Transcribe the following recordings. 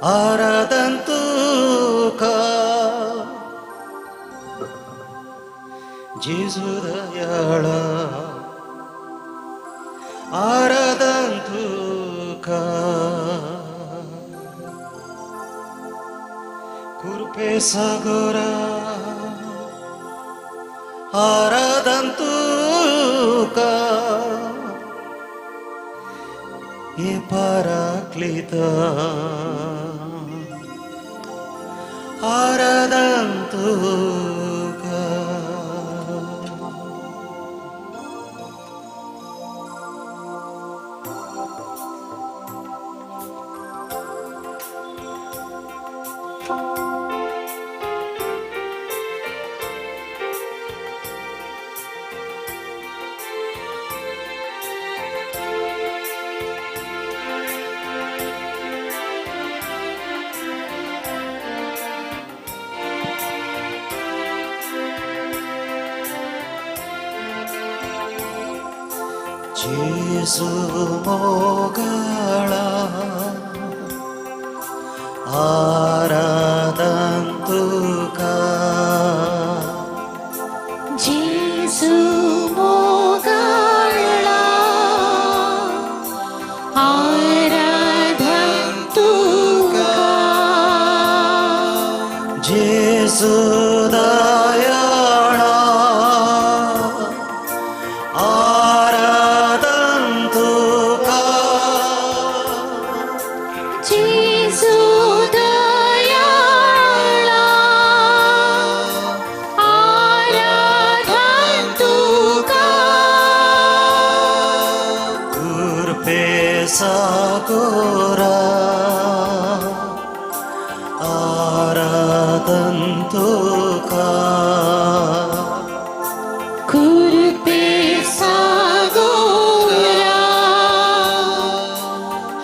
आराधन तुका, जेजू दयाळा, आराधन तुका। कुरपे सागोरा, आराधन तुका, ए पराक्लिता, आराधन तुका। जेजू मोगाळा, आराधन तुका। जेजू मोगाळा, आराधन तुका। जेजू दयाळा, आराधन तुका। जेजू दयाळा, आराधन तुका। कुरपे सागोरा, आराधन तुका। कुरपे सागोरा,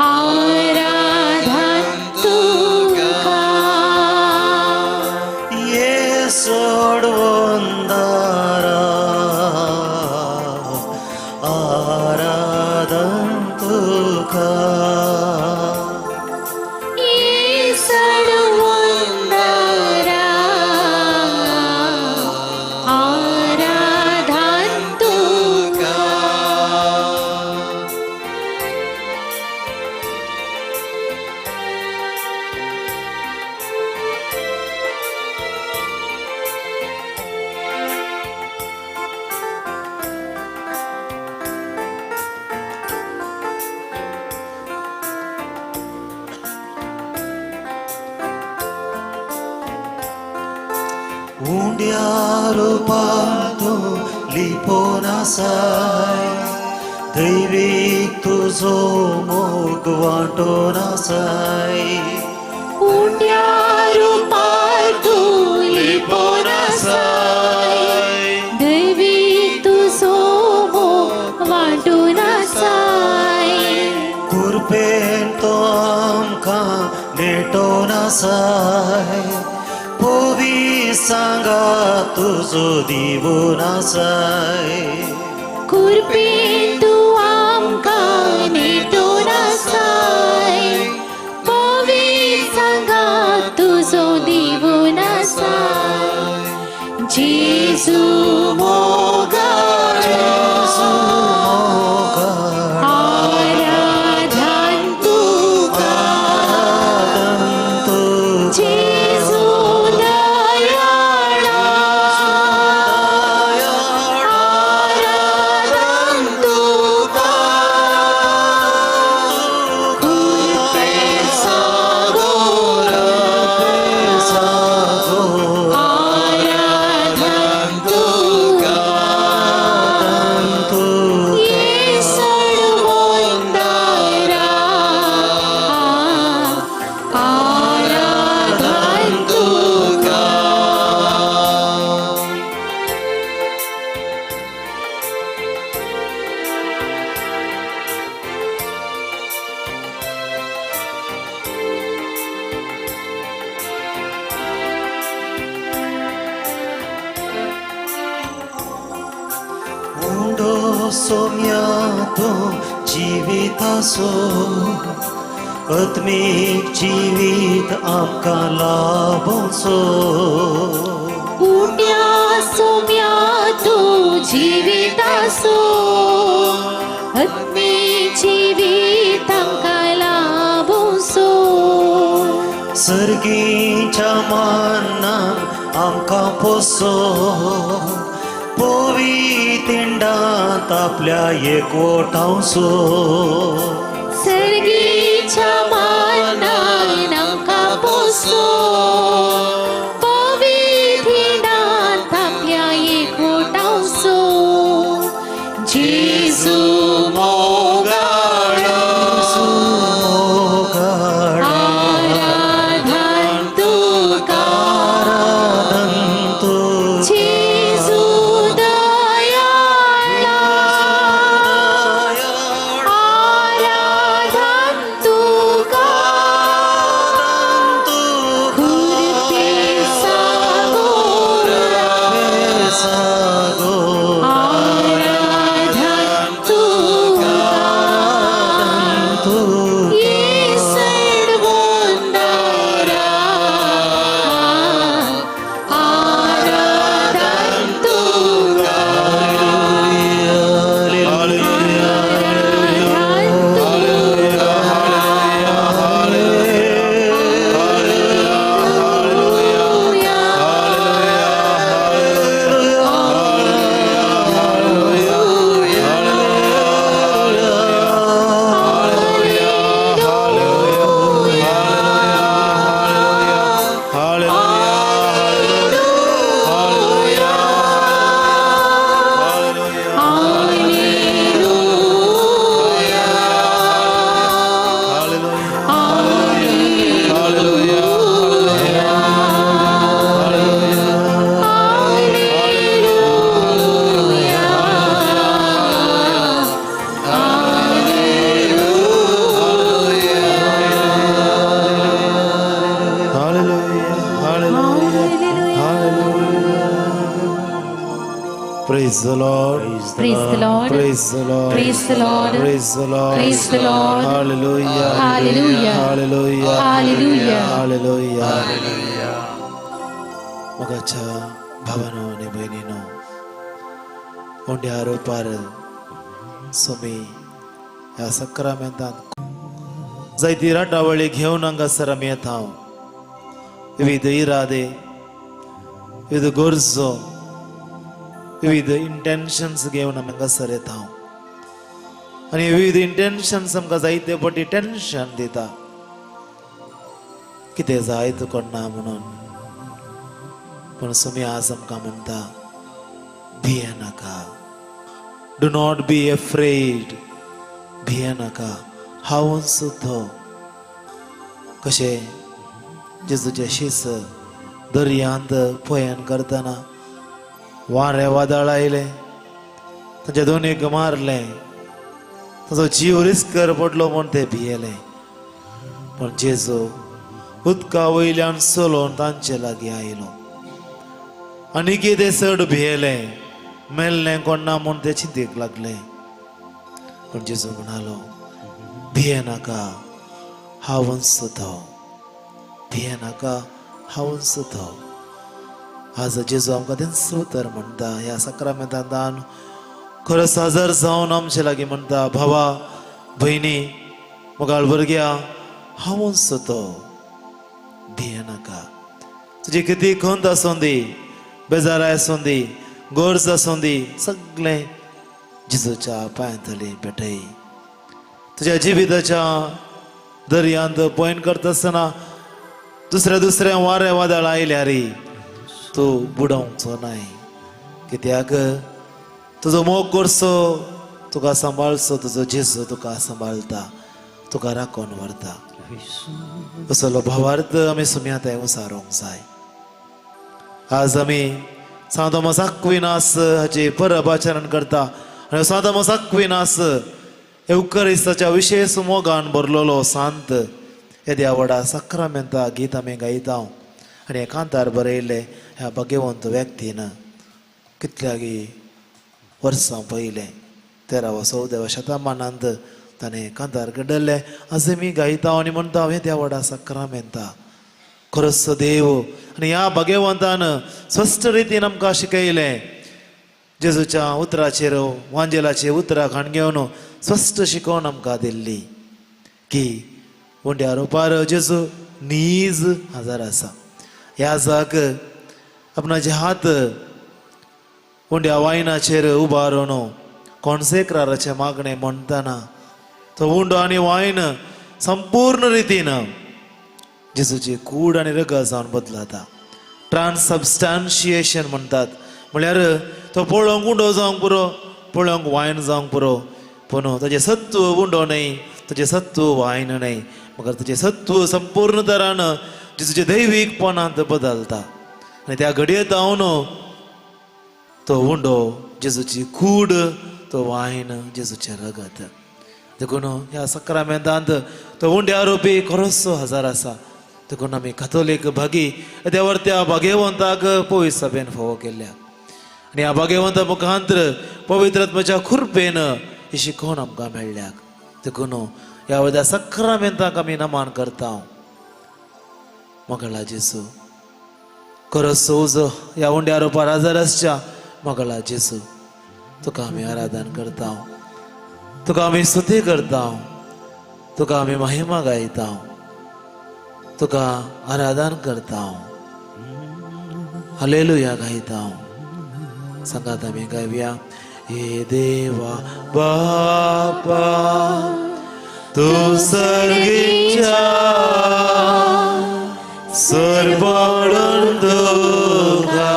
आराधन तुका। ये सोडवंदारा, आराधन तुका। ये सडवंदरा, आराधन तुका। उंड्यारो पातो लिपोनासाय, दैवीक तुजो मोग वांटोनासाय। उंड्यारू पातू लिपोनासाय, दैवी तुझो मोग वांटूनासाय। कुरपेन तो आमकां नेटोनासाय, पोवी सांगा तुजो दिवोनासाय। कुरपेन तू आमकां नेटोनासाय, पोवी सांगा तुझो दिवोनासाय। जेजू मोगाळा, आराधन तुका। जेजू दयाळा, आराधन तुका। कुरपे सागोरा, आराधन तुका। ये सडवंदरा, आराधन तुका। उंडो सोम्या तूं जिवितासो, आत्मीक जिवीत आमकां लाभोसो. उण्या सोम्या तूं जिवीत आसो, आत्मी जिवीत आमकां लाभोसो. सर्गीच्या मान्नान आमकां पोसो, पवितिंडांत आपल्या एकवटांसो. सर्गीच्या मानान आमकां पोसो, पविथिंडांत आपल्या एकवटांसो. जेजू मोगाळ, मोगाळ, आराधन तुका, आराधन तुका, जेजू दयाळा, आराधन तुका, खुर्पे सागोरा, आराधन तुका, येसड गोंदारा, आराधन तुका, आराधन तुका. Hallelujah, hallelujah, hallelujah. Praise the Lord. Praise the Lord. Praise the Lord. Praise the Lord. Praise the Lord. Praise the Lord. Hallelujah. Hallelujah. Hallelujah. Hallelujah. Hallelujah. मोगाच्या भावानो आनी भयणीनो, उंड्या रुपार सुमी ह्या सक्रामेंतांत जायती राटावळी घेवन हांगासर आमी येता. विविध इरादे, विविध गरजो, विविध इंटेन्शन्स घेवन आमी हांगासर येता आनी विविध इंटेन्शन्स आमकां जायते पटी टेन्शन दिता, कितें जायत कोण ना म्हणून. पूण सुमी आज आमकां म्हणटा, भियेनाका, do not be afraid. भियेनाका, हांवूच तो. कशें जेजूचे शीस दर्यांत पयण करतना वारें वादळ आयलें, तांच्या दोनीक मारलें, ताचो जीव रिस्कर पडलो म्हूण ते भियेले. पूण जेजू उदका वयल्यान चलोवन तांचे लागीं आयलो आनी कितें चड भियेले, मेल्लें कोण ना म्हूण ते चिंतीक लागले. पूण जेजू म्हणालो, भियेनाका, हांवूच तो. भियेनाका, हांवूच तो. आज जेजू आमकां तेंच उतर म्हणटा. ह्या सक्रामेंतान खरोच साजर जावन आमचे लागीं म्हणटा, भावा भयणी, मोगाळ भुरग्या, हांवूच तो, भियेनाका. तुजी कितें खंत आसूं दी, बेजाराय आसूं दी, गरज आसूं दी, सगळें जेजूच्या पांयांतली भेटय. तुज्या जिविताच्या दर्यांत पयण करता आसतना दुसऱ्या दुसऱ्या वारें वादळ आयल्यार तूं बुडोवचो नाय, कित्याक तुजो मोग करचो, तुका सांबाळचो तुजो जेजू तुका सांबाळटा, तुका राखून व्हरता. असलो भावार्थ आमी सुमया थंय उसारोंक जाय. आज आमी सांत थॉमस आक्विनास हाची परब आचरण करता आनी सांत थॉमस आक्विनास एवकरिस्ताच्या विशेश मोगान भरलेलो सांत. येद्या व्हडा सक्रामेंता गीत आमी गायता आनी कांतार बरयल्ले ह्या भाग्यवंत व्यक्तीन कितल्यागी वर्सां पयलें, 13व्या 14व्या शतमानांत ताणें कांतार घडलें अशें मी गायता आनी म्हणटा हें त्या व्हडा सक्रामेंता खरोच देव आनी ह्या भगवंतान स्पश्ट रितीन आमकां शिकयलें. जेजूच्या उतराचेर वांजेलाचे उतरां खाण घेवन स्पश्ट शिकोवन आमकां दिल्ली की उंड्या रुपार जेजू नीज हजर आसा. ह्या जाक आपणाचे हात उंड्या वायनाचेर उबारून कॉन्सेक्राराचें मागणें म्हणटना तो उंडो आनी वायन संपूर्ण रितीन जेजूची कूड आनी रगत जावन बदलता. ट्रान्सबस्टान्शिएशन म्हणटात, म्हळ्यार तो पळोवंक उंडो जावंक पुरो, पळोवंक वायन जावंक पुरो, पूण ताजें सत्व उंडो न्हय, ताजें सत्व वायन न्हय, मगर ताजें सत्व संपूर्ण तरान जेजूचे दैवीकपणांत बदलता. आनी त्या घडयेत हांव तो उंडो जेजूची कूड, तो वायन जेजूचें रगत. देखून ह्या सक्रामेंतांत तो उंड्या रोपी खरोचो हजार आसा. देखून आमी कातोलीक भागी देवर त्या भाग्यवंताक पवित्र सभेन फावो केल्या आनी ह्या भाग्यवंता मुखांतर पवित्र आत्म्याच्या खुर्पेन ही शिकोवन आमकां मेळ्ळ्या. देखून ह्या वेळार सक्रामेंताक आमी नमान करता. मगळा जेसू खरोचो उजो ह्या उंड्या रोपार हजर आसच्या मगळा जेसू तुका आमी आराधन करता, तुका आमी स्तुती करता, तुका आमी महिमा गायता, तुका आराधन करता, हालेलुया गायता. सांगात आमी गावया. हे देवा बापा तूं सर्गीच्या सरबडून तुका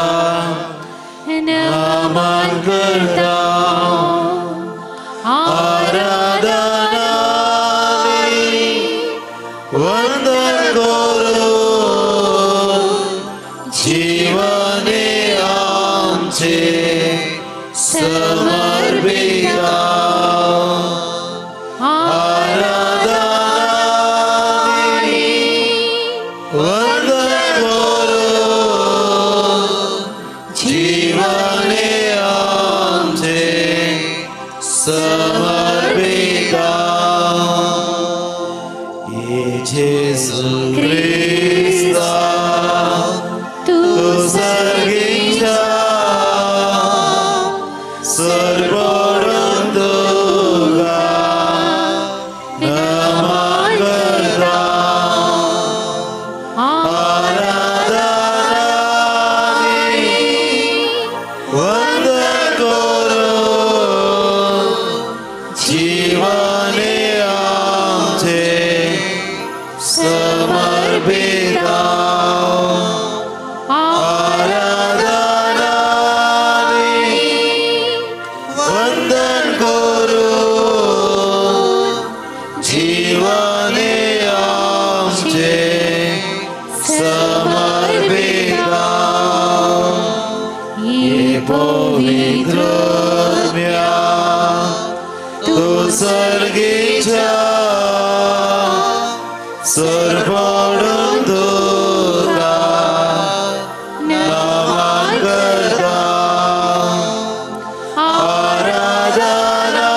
नमन करता, आराधना वंदन करू जीवने आमचे समर्पिता, आराधना वंदन करू जीवने आमचे समर्पिता. जेजू क्रिस्ता तूं सर्गीच्या सरबडून तुका नमन करता, आराधना वंदन करू जीवने आमचे समर्पिता, आराधना वंदन करू जीवने आमचे समर्पिता. हे पवित्र आत्म्या तूं सर्गीच्या सरबडून तुका नमन करता, आराधना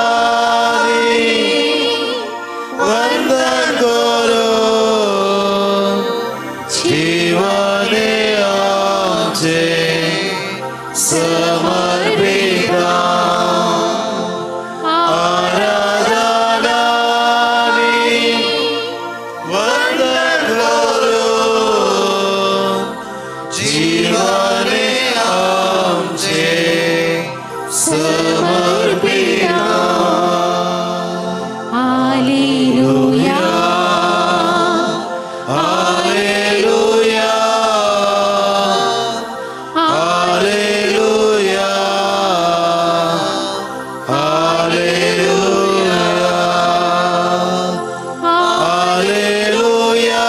वंदन करू जीवने आमचे समर्पिता, आराधना वंदन करू जीवने आमचे समर्पिता. Hallelujah hallelujah hallelujah hallelujah hallelujah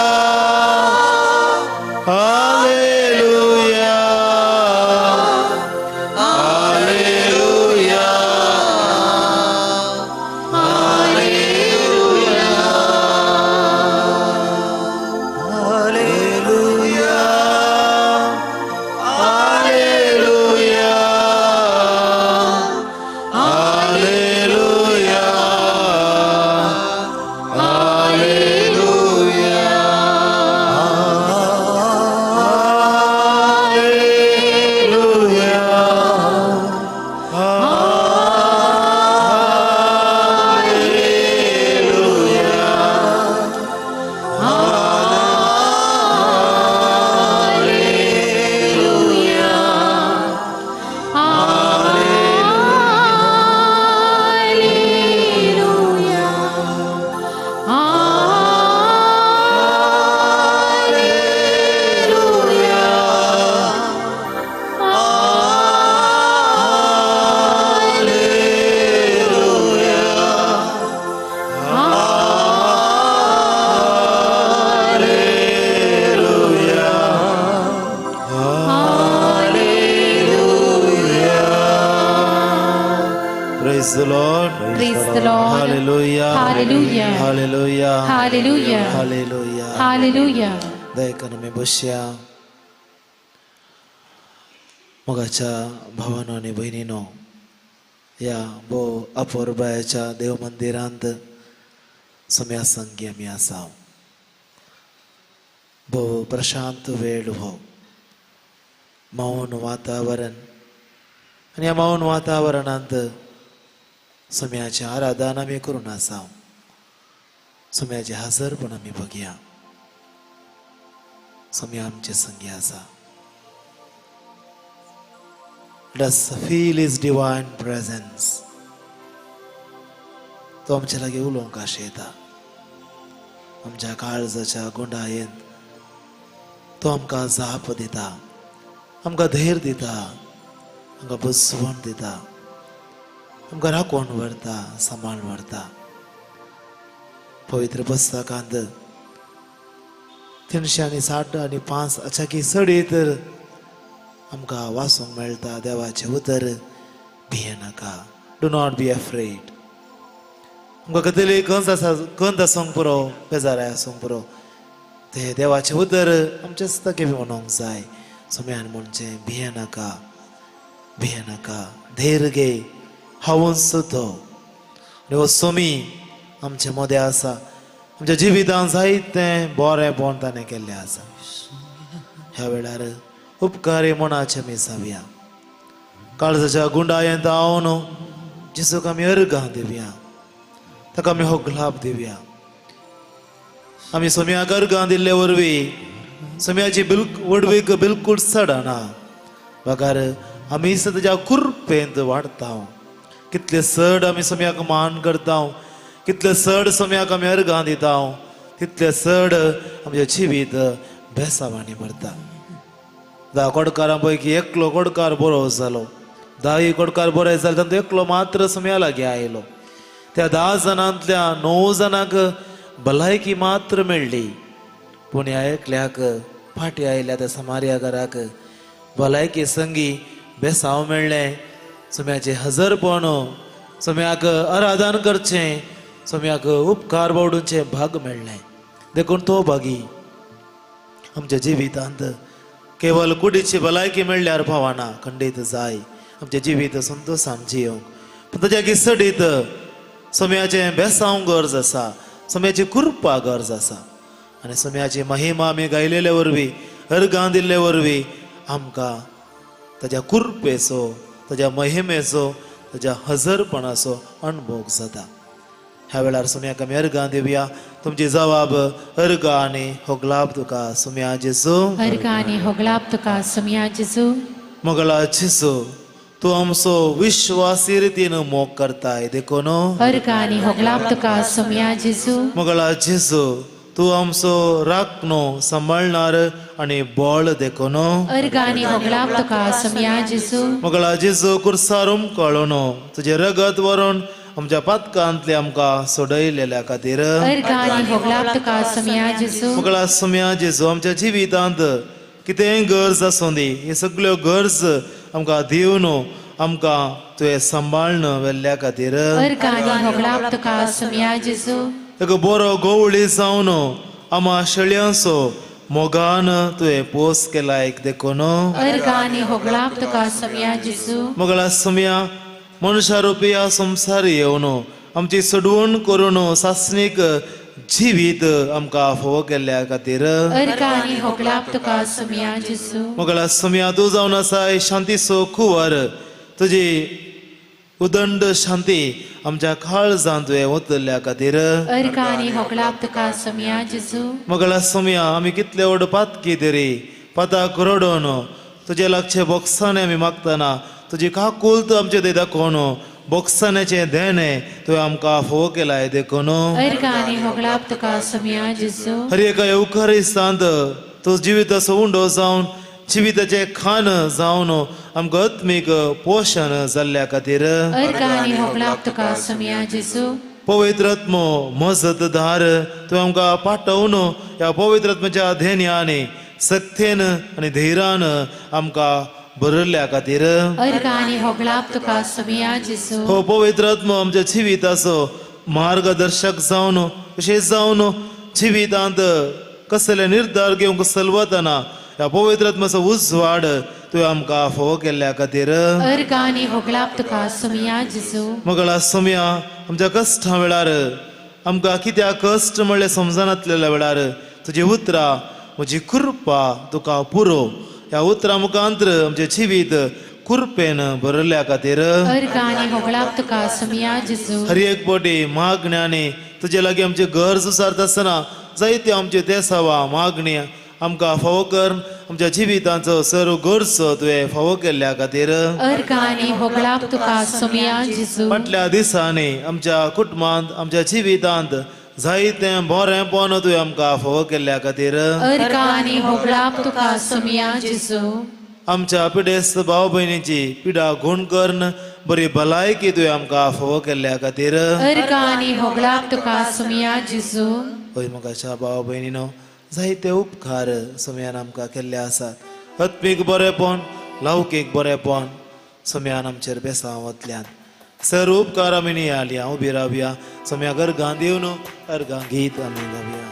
Hallelujah. Hallelujah. Hallelujah. दयेकन आमी बसया. मोगाच्या भावानो आनी भयणीनो, ह्या भोव अपुरबायेच्या देव मंदिरांत सोम्या संगी आमी आसा. भोव प्रशांत वेळ हो, मौन वातावरण आनी ह्या मौन वातावरणांत सोम्याचें आराधन आमी करून आसा. सोम्याचें हजरपण आमी बघया. सोम्या आमचे संगी आसा. Let us feel His divine presence. तो आमच्या लागीं उलोवंक आशेता. आमच्या काळजाच्या गुंडायेंत तो आमकां जाप दिता, आमकां धैर्य दिता, आमकां बसवण दिता, आमकां राखोवन व्हरता, सांबाळून व्हरता. पवित्र पुस्तकांत 365 अचाकी चडीत तर आमकां वाचूंक मेळटा देवाचें उतर, भियेनाका, do not be afraid. आमकां कसली गंज आसा, गंद आसूंक पुरो, बेजाराय आसूंक पुरो, ते देवाचें उतर आमचें तके म्हणूंक जाय. सोम्यान म्हणचें, भियेनाका, भियेनाका, धैर्य घे, हांवूच तो. आनी हो सोमी आमचे मदें आसा. आमच्या जिवितांत जायतें बरेंपण ताणें केल्लें आसा. ह्या वेळार उपकारी मनाचे आमी जावया. काळजाच्या गुंडायेंत हांव न्हू जेजूक आमी अर्गां दिवया, ताका आमी होगलाप दिवया. आमी सोम्याक अर्गां दिल्ले वरवीं सोम्याची वडवीक बिलकूल चडना, बगर आमी ताच्या कुरपेंत वाडता. कितले चड आमी सोम्याक मान करता, कितले चड सोम्याक आमी अर्गां दिता, तितले चड आमचें जिवीत बेसावांनी भरता. 10 कोडकारां पैकी एकलो कोडकार बरो जालो. 10 कोडकार बरे जाले, तातूंत एकलो मात्र सोम्या लागीं आयलो. त्या 10 जाणांतल्या 9 जाणांक भलायकी मात्र मेळ्ळी, पूण ह्या एकल्याक फाटीं आयल्या त्या समार्या घराक भलायकी संगी बेसांव मेळ्ळें. सोम्याचें हजरपण, सोम्याक आराधन करचें, सोम्याक उपकार बावडूचें भाग मेळ्ळें. देखून तो भागी आमच्या जिवितांत केवल कुडीची भलायकी मेळ्ळ्यार पावना, खंडीत जाय आमचें जिवीत संतोशान जियोंक. पूण ताच्या गिसडीत सोम्याचें बेसांव गरज आसा, सोम्याची कृपा गरज आसा. आनी सोम्याची महिमा आमी गायलेले वरवीं, अर्गां दिल्ले वरवीं आमकां ताज्या कृपेचो, ताज्या महिमेचो, ताज्या हजरपणाचो अणभोग जाता. ह्या वेळार सोम्याक आमी अर्गां दिवया. तुमची जवाब अर्गां आनी होगलाप तुका सोम्या जेजू. अर्गां आनी होगलाप तुका सोमया जेजू. मोगला जेजू, तूं आमचो विश्वासी रितीन मोग करताय देखून. अर्गां आनी होगलाप तुका सोमया जेजू. मोगला जेजू, तूं आमचो राखणो, सांबाळणार आनी बळ देखून. अर्गां आनी होगलाप तुका सोमया जेजू. मोगला जेजू, कुर्सार उमकळून तुजें रगत व्हरून आमच्या पातकांतले आमकां सोडयलेल्या खातीर. अर्गां आनी होगलाप तुका सोमया जेजू. मोगला सोम्या जेजू, आमच्या जिवितांत कितेंय गरज आसूं दी, ही सगळ्यो गरज आमकां दिवन आमकां तुवें सांबाळून व्हेल्ल्या खातीर. अर्गां आनी होगलाप तुका सोमया जेजू. एक बरो गोवळी जावन आमा शेळयांचो मोगान तुवें पोस केला एक देखून. अर्गां आनी होगलाप तुका सोमया जेजू. मोगला सोम्या, मनशा रुपया संवसार येवन आमची सोडवण करून सासणीक जिवीत आमकां फावो केल्ल्या खातीर. अर्गां आनी होगलाप तुका सोमया जेजू. मोगला सोम्या, तूं जावन आसाय शांतीचो कुंवर. तुजी उदंड शांती आमच्या काळजांत तुवें ओतल्या खातीर. अर्गां आनी होगलाप तुका सोमया जेजू. मोगला सोम्या, आमी कितले व्हड पातकी तरी पाताक रडोन तुजे लागचे बोक्साने आमी मागतना तुजी काकूल तूं आमचे थंय दाखोवन बोक्साण्याचें देणें तुवें आमकां फावो केलाय देखून. अर्गां आनी होगलाप तुका सोमया जेजू. हर एका येवकारिस्तांत तूं जिविताचो उंडो जावन जिविताचें खाण जावन आमकां आत्मीक पोशण जाल्ल्या खातीर. अर्गां आनी होगलाप तुका सोमया जेजू. पवित्र आत्मो मजतदार तुवें आमकां पाठोवन ह्या पवित्र आत्म्याच्या धेन्यान, सक्तेन आनी धैर्यान आमकां भरिल्ल्या खातीर. अर्गां आनी होगलाप तुका सोमया जेजू. हो पवित्र आत्मो आमच्या जिविताचो मार्गदर्शक जावन, विशेश जावन जिवितांत कसले निर्धार घेवंक सलवतना ह्या पवित्र आत्म्याचो उजवाड तुवें आमकां फावो केल्ल्या खातीर। अर्गां आनी होगळाप तुका सोमया जेजू। मगळा सोमया आमच्या कश्टां वेळार आमकां कित्याक कश्ट म्हणलें समजनातलेल्या वेळार तुजी उतरां म्हजी कृपा तुका पुरो ह्या उतरां मुखांत्र आमचें जिवीत कृपेन भरल्या खातीर। अर्गां आनी होगळाप तुका सोमया जेजू। हर एक पटी मागण्यांनी तुजे लागीं आमची गरज सारता आसतना जायते आमचे देसावा मागणी आमकां फावो कर आमच्या जिविताचो सर्व गरजो तुवें फावो केल्ल्या खातीर। अर्गां आनी होगळाप तुका सोमया जेजू। फाटल्या दिसांनी आमच्या कुटुंबांत आमच्या जिवितांत जायतें बरेंपण तुवें आमकां फावो केल्ल्या खातीर। अर्गां आनी होगळाप तुका सोमया जेजू। आमच्या पिडेस्त भाव भयणीची पिडा गुण करून बरी भलायकी तुवें आमकां फावो केल्ल्या खातीर। अर्गां आनी होगळाप तुका सोमया जेजू। हय मोगाच्या भाव भयणीनो जायते उपकार सोमयान आमकां केल्ले आसात। आत्मीक बरेंपण लौकीक बरेंपण सोमयान आमचेर बेसांव वतल्यान सर उपकार आमी नियाळया उबी रावया सोमया अर्गां दिवन अर्गां गीत आमी गावया।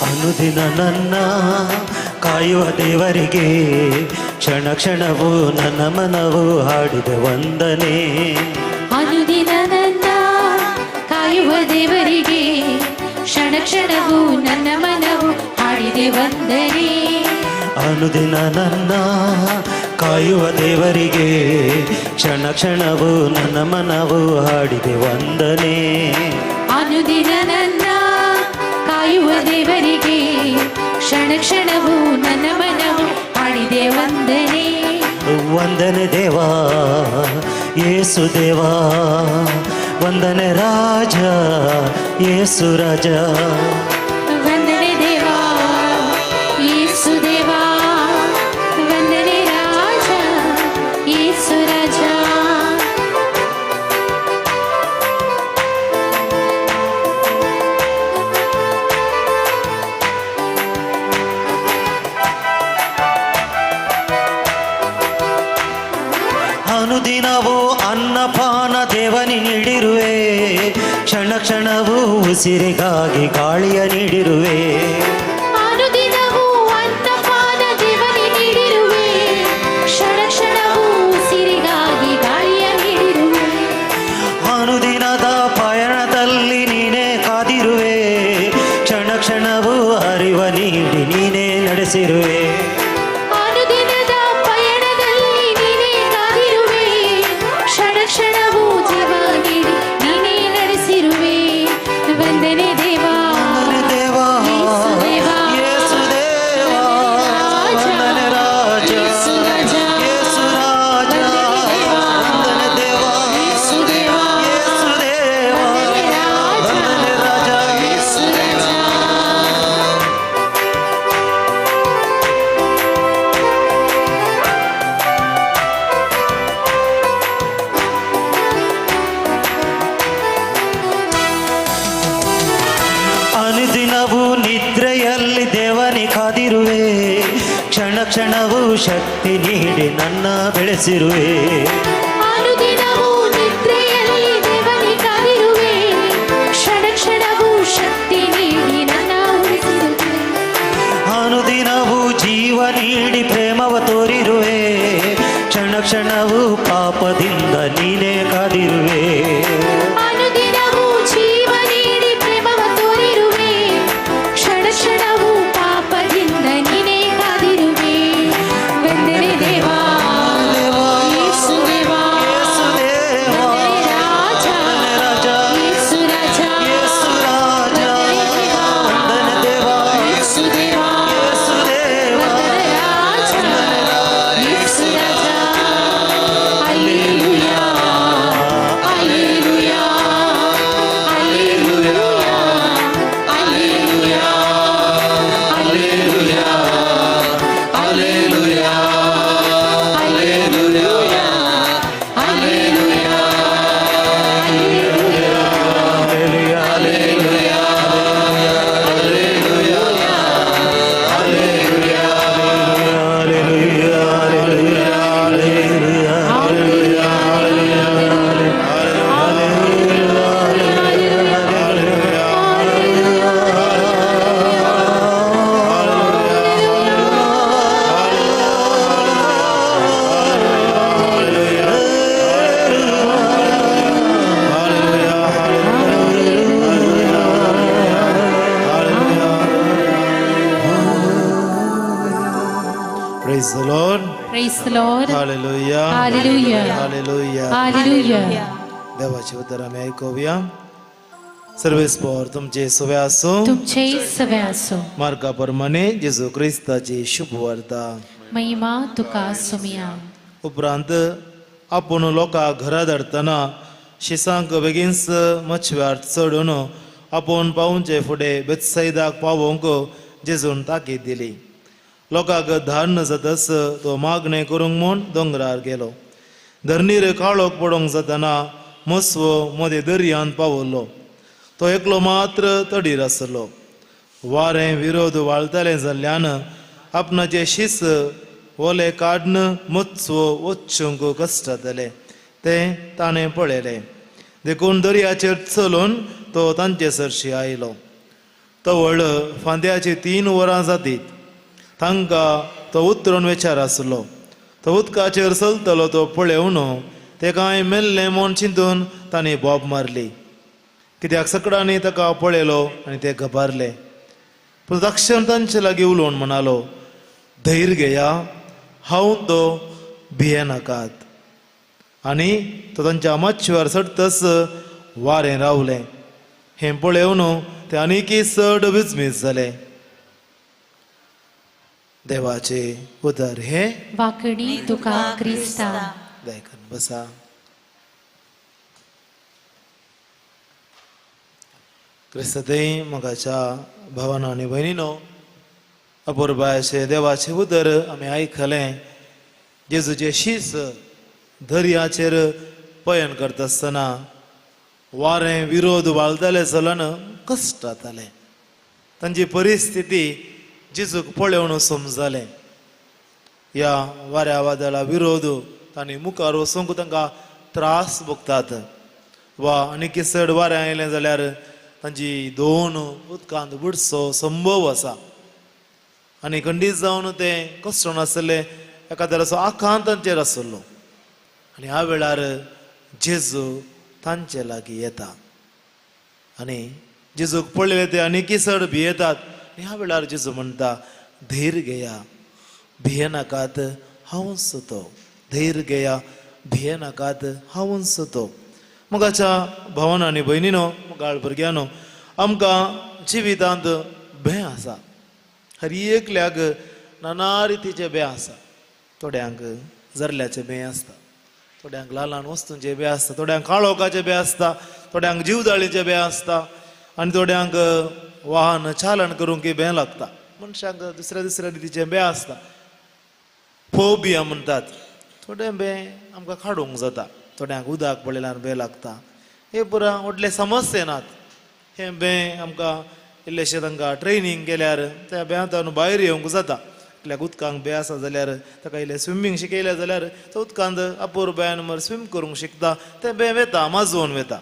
ಅನುದಿನ ನನ್ನ ಕಾಯುವ ದೇವರಿಗೆ ಕ್ಷಣ ಕ್ಷಣವೂ ನನ್ನ ಮನವು ಹಾಡಿದೆ ವಂದನೆ। ಅನುದಿನ ನನ್ನ ಕಾಯುವ ದೇವರಿಗೆ ಕ್ಷಣ ಕ್ಷಣವೂ ನನ್ನ ಮನವು ಹಾಡಿದೆ ವಂದನೆ। ಅನುದಿನ ನನ್ನ ಕಾಯುವ ದೇವರಿಗೆ ಕ್ಷಣ ಕ್ಷಣವೂ ನನ್ನ ಮನವು ಹಾಡಿದೆ ವಂದನೆ। ಅನುದಿನ ನನ್ನ ಕಾಯುವ ದೇವರಿಗೆ ಕ್ಷಣ ಕ್ಷಣವೂ ನನ್ನ ಮನವು ಹಾಡಿದೆ ವಂದನೆ। ವಂದನೆ ದೇವಾ ಯೇಸು ದೇವಾ ವಂದನೆ ರಾಜ ಯೇಸು ರಾಜ। ವಂದನೆ ದೇವಾ ಯೇಸು ದೇವಾ ವಂದನೆ ರಾಜ ಯೇಸು ರಾಜ। ಅನುದಿನವೂ ಅನ್ನಪಾನ ದೇವನಿ ನೀಡಿರುವೆ ಕ್ಷಣ ಕ್ಷಣವೂ ಉಸಿರಿಗಾಗಿ ಗಾಳಿಯ ನೀಡಿರುವೆ। ಅನುದಿನವೂ ಅನ್ನಪಾನ ದೇವನಿ ನೀಡಿರುವೆ ಕ್ಷಣ ಕ್ಷಣವೂ ಉಸಿರಿಗಾಗಿ ಗಾಳಿಯ ನೀಡಿರುವೆ। ಅನುದಿನದ ಪಯಣದಲ್ಲಿ ನೀನೇ ಕಾದಿರುವೆ ಕ್ಷಣ ಕ್ಷಣವೂ ಅರಿವ ನೀಡಿ ನೀನೇ ನಡೆಸಿರುವೆ। ಕ್ಷಣವೂ ಜೀವ ನೀಡಿ ನೀನೇ ನಡೆಸಿರುವೆ। ವಂದನೆ ದೇವಾ ದೇವಾ ಯೇಸು ದೇವಾ ಯೇಸು ದೇವಾ ವಂದನೆ ರಾಜ ಯೇಸು ರಾಜ ಯೇಸು ರಾಜ ವಂದನೆ ದೇವಾ ಯೇಸು ದೇವಾ ಯೇಸು ದೇವಾ ವಂದನೆ ರಾಜ ಯೇಸು ರಾಜ। ಅನುದಿನವೂ ನಿದ್ರೆಯಲ್ಲಿ ದೇವನಿ ಕಾದಿರುವೆ ಕ್ಷಣ ಕ್ಷಣವೂ ಶಕ್ತಿ ನೀಡಿ ನನ್ನ ಬೆಳೆಸಿರುವೆ। ಅನುದಿನವೂ ನಿದ್ರೆಯಲ್ಲಿ ದೇವನಿ ಕಾದಿರುವೆ ಕ್ಷಣ ಕ್ಷಣವೂ ಶಕ್ತಿ ನೀಡಿ ನನ್ನ ಉಳಿಸಿರುವೆ। ಅನುದಿನವೂ ಜೀವ ನೀಡಿ ಪ್ರೇಮವ ತೋರಿರುವೆ ಕ್ಷಣ ಕ್ಷಣವೂ ಪಾಪದಿಂದ ನೀನೇ ಕಾದಿರುವೆ। ಅನುದಿನವೂ ಜೀವ ನೀಡಿ ಪ್ರೇಮವ ತೋರಿರುವೆ ಕ್ಷಣ ಕ್ಷಣವೂ ಪಾಪದಿಂದ ನೀನೇ ಕಾದಿರುವೆ। ವಂದನೆ ದೇವಾ ಯೇಸು ದೇವಾ ಯೇಸು ದೇವಾ ವಂದನೆ ರಾಜ ರಾಜ ಯೇಸು ರಾಜ ಯೇಸು ರಾಜ ವಂದನೆ ದೇವಾ ಯೇಸು ದೇವಾ ಯೇಸು ದೇವಾ ವಂದನೆ ರಾಜ ಯೇಸು ರಾಜ। Praise the Lord. Praise the Lord. Hallelujah. Hallelujah. Hallelujah. Hallelujah. देवाचे उतर आमी आयकुया. सर्वेस पोर तुमचे सवे आसूं. तुमचे सवे असो. मार्का प्रमाणे जेजू क्रिस्ताची शुभवार्ता. महिमा तुका सुमिया. उपरांत आपूण लोकांक घरा धाडटना शिसांक बेगीनच मचव्यार चडून आपूण पावचे फुडें बेतसैदाक पावोवंक जेजून ताकीद दिली. लोकांक धाडन जातच तो मागणें करूंक म्हूण दोंगरार गेलो. धरणीर काळोख पडोवंक जातना मसवो मदें दर्यांत पावलो. तो एकलो मात्र तडीर आसलो. वारें विरोध वाळटलें जाल्ल्यान आपणाचे शीस ओले काडन मत्सो वचूंक कश्ट जाताले तें ताणें पळयलें. देखून दर्याचेर चलून तो तांचे सरशी आयलो. तवळ फांद्याची 3 वरां जातीत. तांकां तो उतरून विचार आसलो. तो उदकाचेर चलतलो तो पळोवन ते कांय मेल्लें म्हूण चिंतून तांणी बोब मारली. कित्याक सकडांनी ताका पळयलो आनी ते घबारले. पूण दक्षण तांचे लागीं उलोवन म्हणालो, धैर्य घेया, हांव तो भियेनाकात. आनी तो तांच्या मातशेवर चडतच वारें रावलें. हें पळोवन ते आनीकय चड विजमीत जाले. देवाचे उदर हें वाकणी तुका क्रिस्ता. दयकन बसा. क्रिस्तय मोगाच्या भावानो आनी भयणीनो, अपुरबायेचे देवाचें उतर आमी आयकलें. जेजूचे शीस दर्याचेर पयण करता आसतना वारें विरोध वाळताले चलन कश्ट जाताले. तांची परिस्थिती जेजूक पळोवन समजलें. ह्या वाऱ्या वादळा विरोध तांणी मुखार वचूंक तांकां त्रास भोगतात. वा आनी चड वारें आयलें जाल्यार तांची 2 उदकांत बुडचो संभव आसा. आनी खंडीत जावन तें कश्ट नासलें, एका तराचो आकांत तांचेर आसलो. आनी ह्या वेळार जेजू तांचे लागीं येता आनी जेजूक पळयलें ते आनीकय चड भियेतात. ह्या वेळार जेजू म्हणटा, धैर्य घेया, भियेनाकात, हांवच तो. धैर्य घेया, भियेनाकात, हांवच तो. मोगाच्या भावानो आनी भयणीनो, मोगाळ भुरग्यांनो, आमकां जिवितांत भंय आसा. हर एकल्याक नाना रितीचे भंय आसा. थोड्यांक जरल्याचे भंय आसता, थोड्यांक ल्हान ल्हान वस्तूंचे भंय आसता, थोड्यांक काळोखाचे भंय आसता, थोड्यांक जीवदाळीचे भंय आसता आनी थोड्यांक वाहन चालन करूंक भंय लागता. मनशांक दुसऱ्या दुसऱ्या रितीचे भंय आसता. फोबिया म्हणटात. थोडे भंय आमकां काडूंक जाता. थोड्यांक उदक पळयल्यार भंय लागता. हे पुरा व्हडले समस्ये नात. हे भंय आमकां इल्लेशें तांकां ट्रेनींग केल्यार त्या भंयांतल्यान भायर येवंक जाता. एकल्याक उदकांक भंय आसा जाल्यार ताका इल्लें स्विमींग शिकयलें जाल्यार तो उदकांत अपुरबायेन मर स्विम करूंक शिकता. तें भंय वता, माजोवन वता.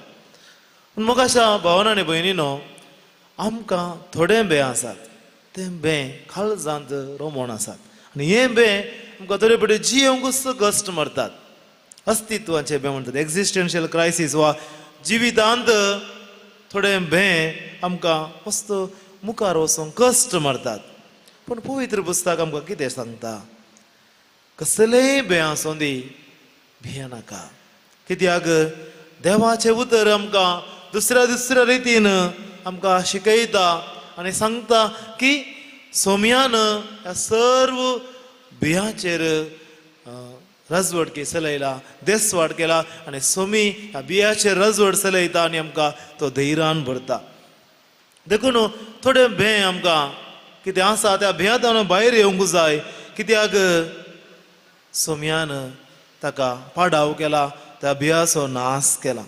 पूण मोगाच्या भावान आनी भयणीनो, आमकां थोडे भंय आसात. तें भंय काळजांत रोमोण आसात आनी हें भंय आमकां थोडे पटे जियेवंकूच कश्ट मारतात. अस्तित्वाचें भंय म्हणटात, एक्झिस्टन्शियल क्रायसीस वा जिवितांत थोडे भंय आमकां मस्त मुखार वचूंक कश्ट मारतात. पूण पवित्र पुस्तक आमकां कितें सांगता? कसलेय भंय आसूं दी, भियेनाका. कित्याक देवाचें उतर आमकां दुसऱ्या दुसऱ्या रितीन आमकां शिकयता आनी सांगता की सोम्यान ह्या सर्व भियाचेर रजवट चलयला, देसवाट केला आनी सोमी ह्या बियाचेर रजवट चलयता आनी आमकां तो धैर्यान भरता. देखून थोडे भंय आमकां कितें आसा त्या भंयांतल्यान भायर येवंक जाय. कित्याक सोम्यान ताका पाडाव केला, त्या भियाचो नाश केला.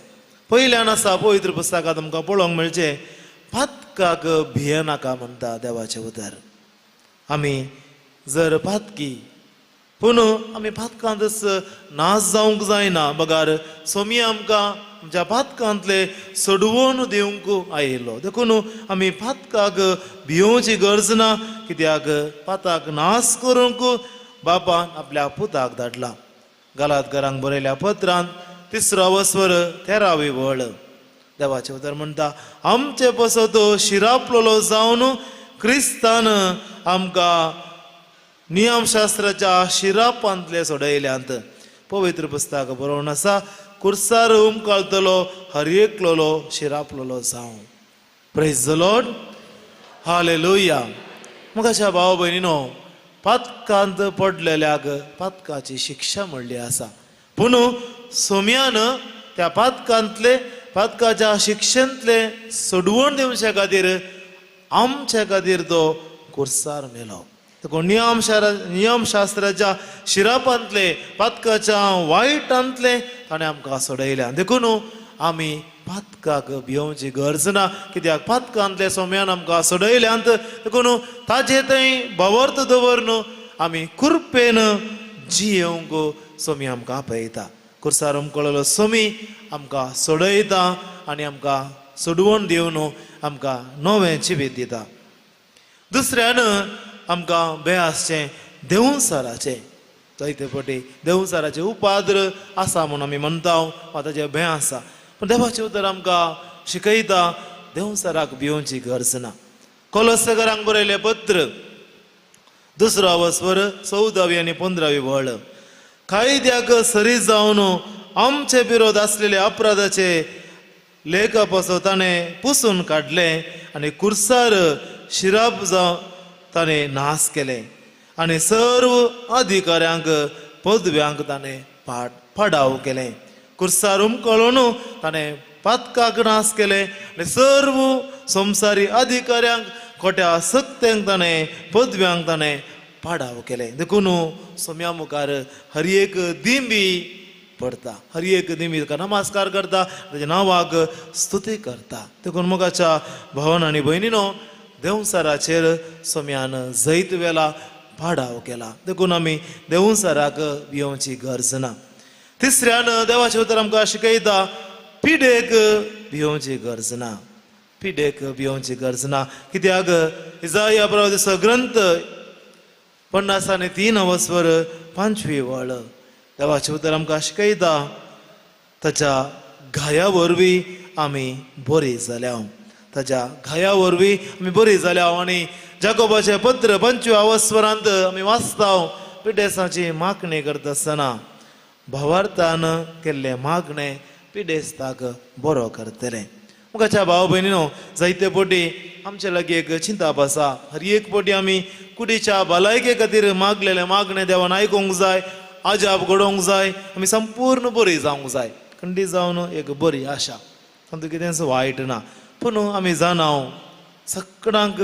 पयल्यान आसा पवित्र पुस्तकांत आमकां पळोवंक मेळचें, पातकाक भियेनाका म्हणटा देवाचें उतर. आमी जर पातकी पूण आमी पातकांतच नाश जावंक जायना, बगार सोमी आमकां आमच्या पातकांतले सोडवून दिवंक आयिल्लो. देखून आमी पातकाक भियोवची गरज ना. कित्याक पाताक नाश करूंक बापान आपल्या पुताक धाडला. गालातकारांक बरयल्या पत्रांत 3 वस्वर 13वी वळ देवाचें उतर म्हणटा, आमचे पसत शिरापलोलो जावन क्रिस्तान आमकां नियमशास्त्राच्या शिरापांतले सोडयल्यांत. पवित्र पुस्तक बरोवन आसा, कुर्सार उमकाळतलो हर एकलोलो शिरापलोलो जावं. Praise the Lord, hallelujah. मुखाच्या भाव भयणीनो, पातकांत पडलेल्याक पातकाची शिक्षा म्हणली आसा, पूण सोम्यान त्या पातकांतले पातकाच्या शिक्षेंतले सोडवण दिवचे खातीर आमचे खातीर तो कुर्सार मेलो. देखून नियमशास्त्राच्या शिरापांतले पातकाच्या वायटांतले ताणें आमकां सोडयल्या. देखून आमी पातकाक भियोवची गरज ना, कित्याक पातकांतले सोम्यान आमकां सोडयल्यांत. देखून ताजे थंय भावार्थ दवरन आमी कृपेन जियेवंक सोमी आमकां आपयता. कुर्सार उमकळलो सोमी आमकां सोडयता आनी आमकां सोडवण दिवन आमकां नवें जिवीत दिता. दुसऱ्यान आमकां भंय आसचें देवसाराचें. जायते फावटी देवसाराचें उपाद्र आसा म्हूण आमी म्हणटा वा ताचें भंय आसा, पूण देवाचें उतर आमकां शिकयता देवसाराक भियोवची गरज ना. कोलसगरांक बरयलें पत्र दुसरो अवस्वर 14वी आनी 15वी वळ, कायद्याक सरी जावन आमचे विरोध आसलेले अपराधाचे लेखा पासून ताणें पुसून काडलें आनी कुर्सार शिराप जावन ताणें नाश केलें आनी सर्व अधिकाऱ्यांक पदव्यांक ताणें पाडाव केलें. कुर्सार उमकळून ताणें पातकाक नाश केलें आनी सर्व संवसारी अधिकाऱ्यांक खोट्या सक्त्यांक ताणें पदव्यांक ताणें पाडाव केलें. देखून सोम्या मुखार हर एक दिंबी पडता, हर एक दिंबी ताका नमस्कार करता, ताच्या नांवाक स्तुती करता. देखून मोगाच्या भावन आनी भयणीनो, देवसाराचेर सोम्यान जैत वेला पाडाव केला. देखून आमी देवसाराक भियोवची गरज ना. तिसऱ्यान देवाचें उतर आमकां शिकयता पिडेक भियोवची गरज ना, पिडेक भियोवची गरज ना. कित्याक इजाया प्रवादिचो ग्रंथ 53 अवस्वर 5वी वळ, देवाचें उतर आमकां शिकयता ताच्या घाया वरवीं आमी बरी जाल्या, ताच्या घाया वरवीं आमी बरी जाल्या. आनी जाकोबाचें पत्र 5व्या अवस्वरांत आमी वाचता, पिडेसाची मागणी करता आसतना भावार्थान केल्लें मागणें पिडेस्ताक बरो करतलें. मुखाच्या भाव भयणीनो, जायते फावटी आमचे लागीं एक चिंताप आसा. हर एक फावटी आमी कुडीच्या भलायके खातीर मागलेलें मागणें देवान आयकूंक जाय, आजाप घडोवंक जाय, आमी संपूर्ण बरी जावंक जाय. खंडीत जावन एक बरी आशा, तातूंत कितेंच वायट ना. पूण आमी जाणा सगळ्यांक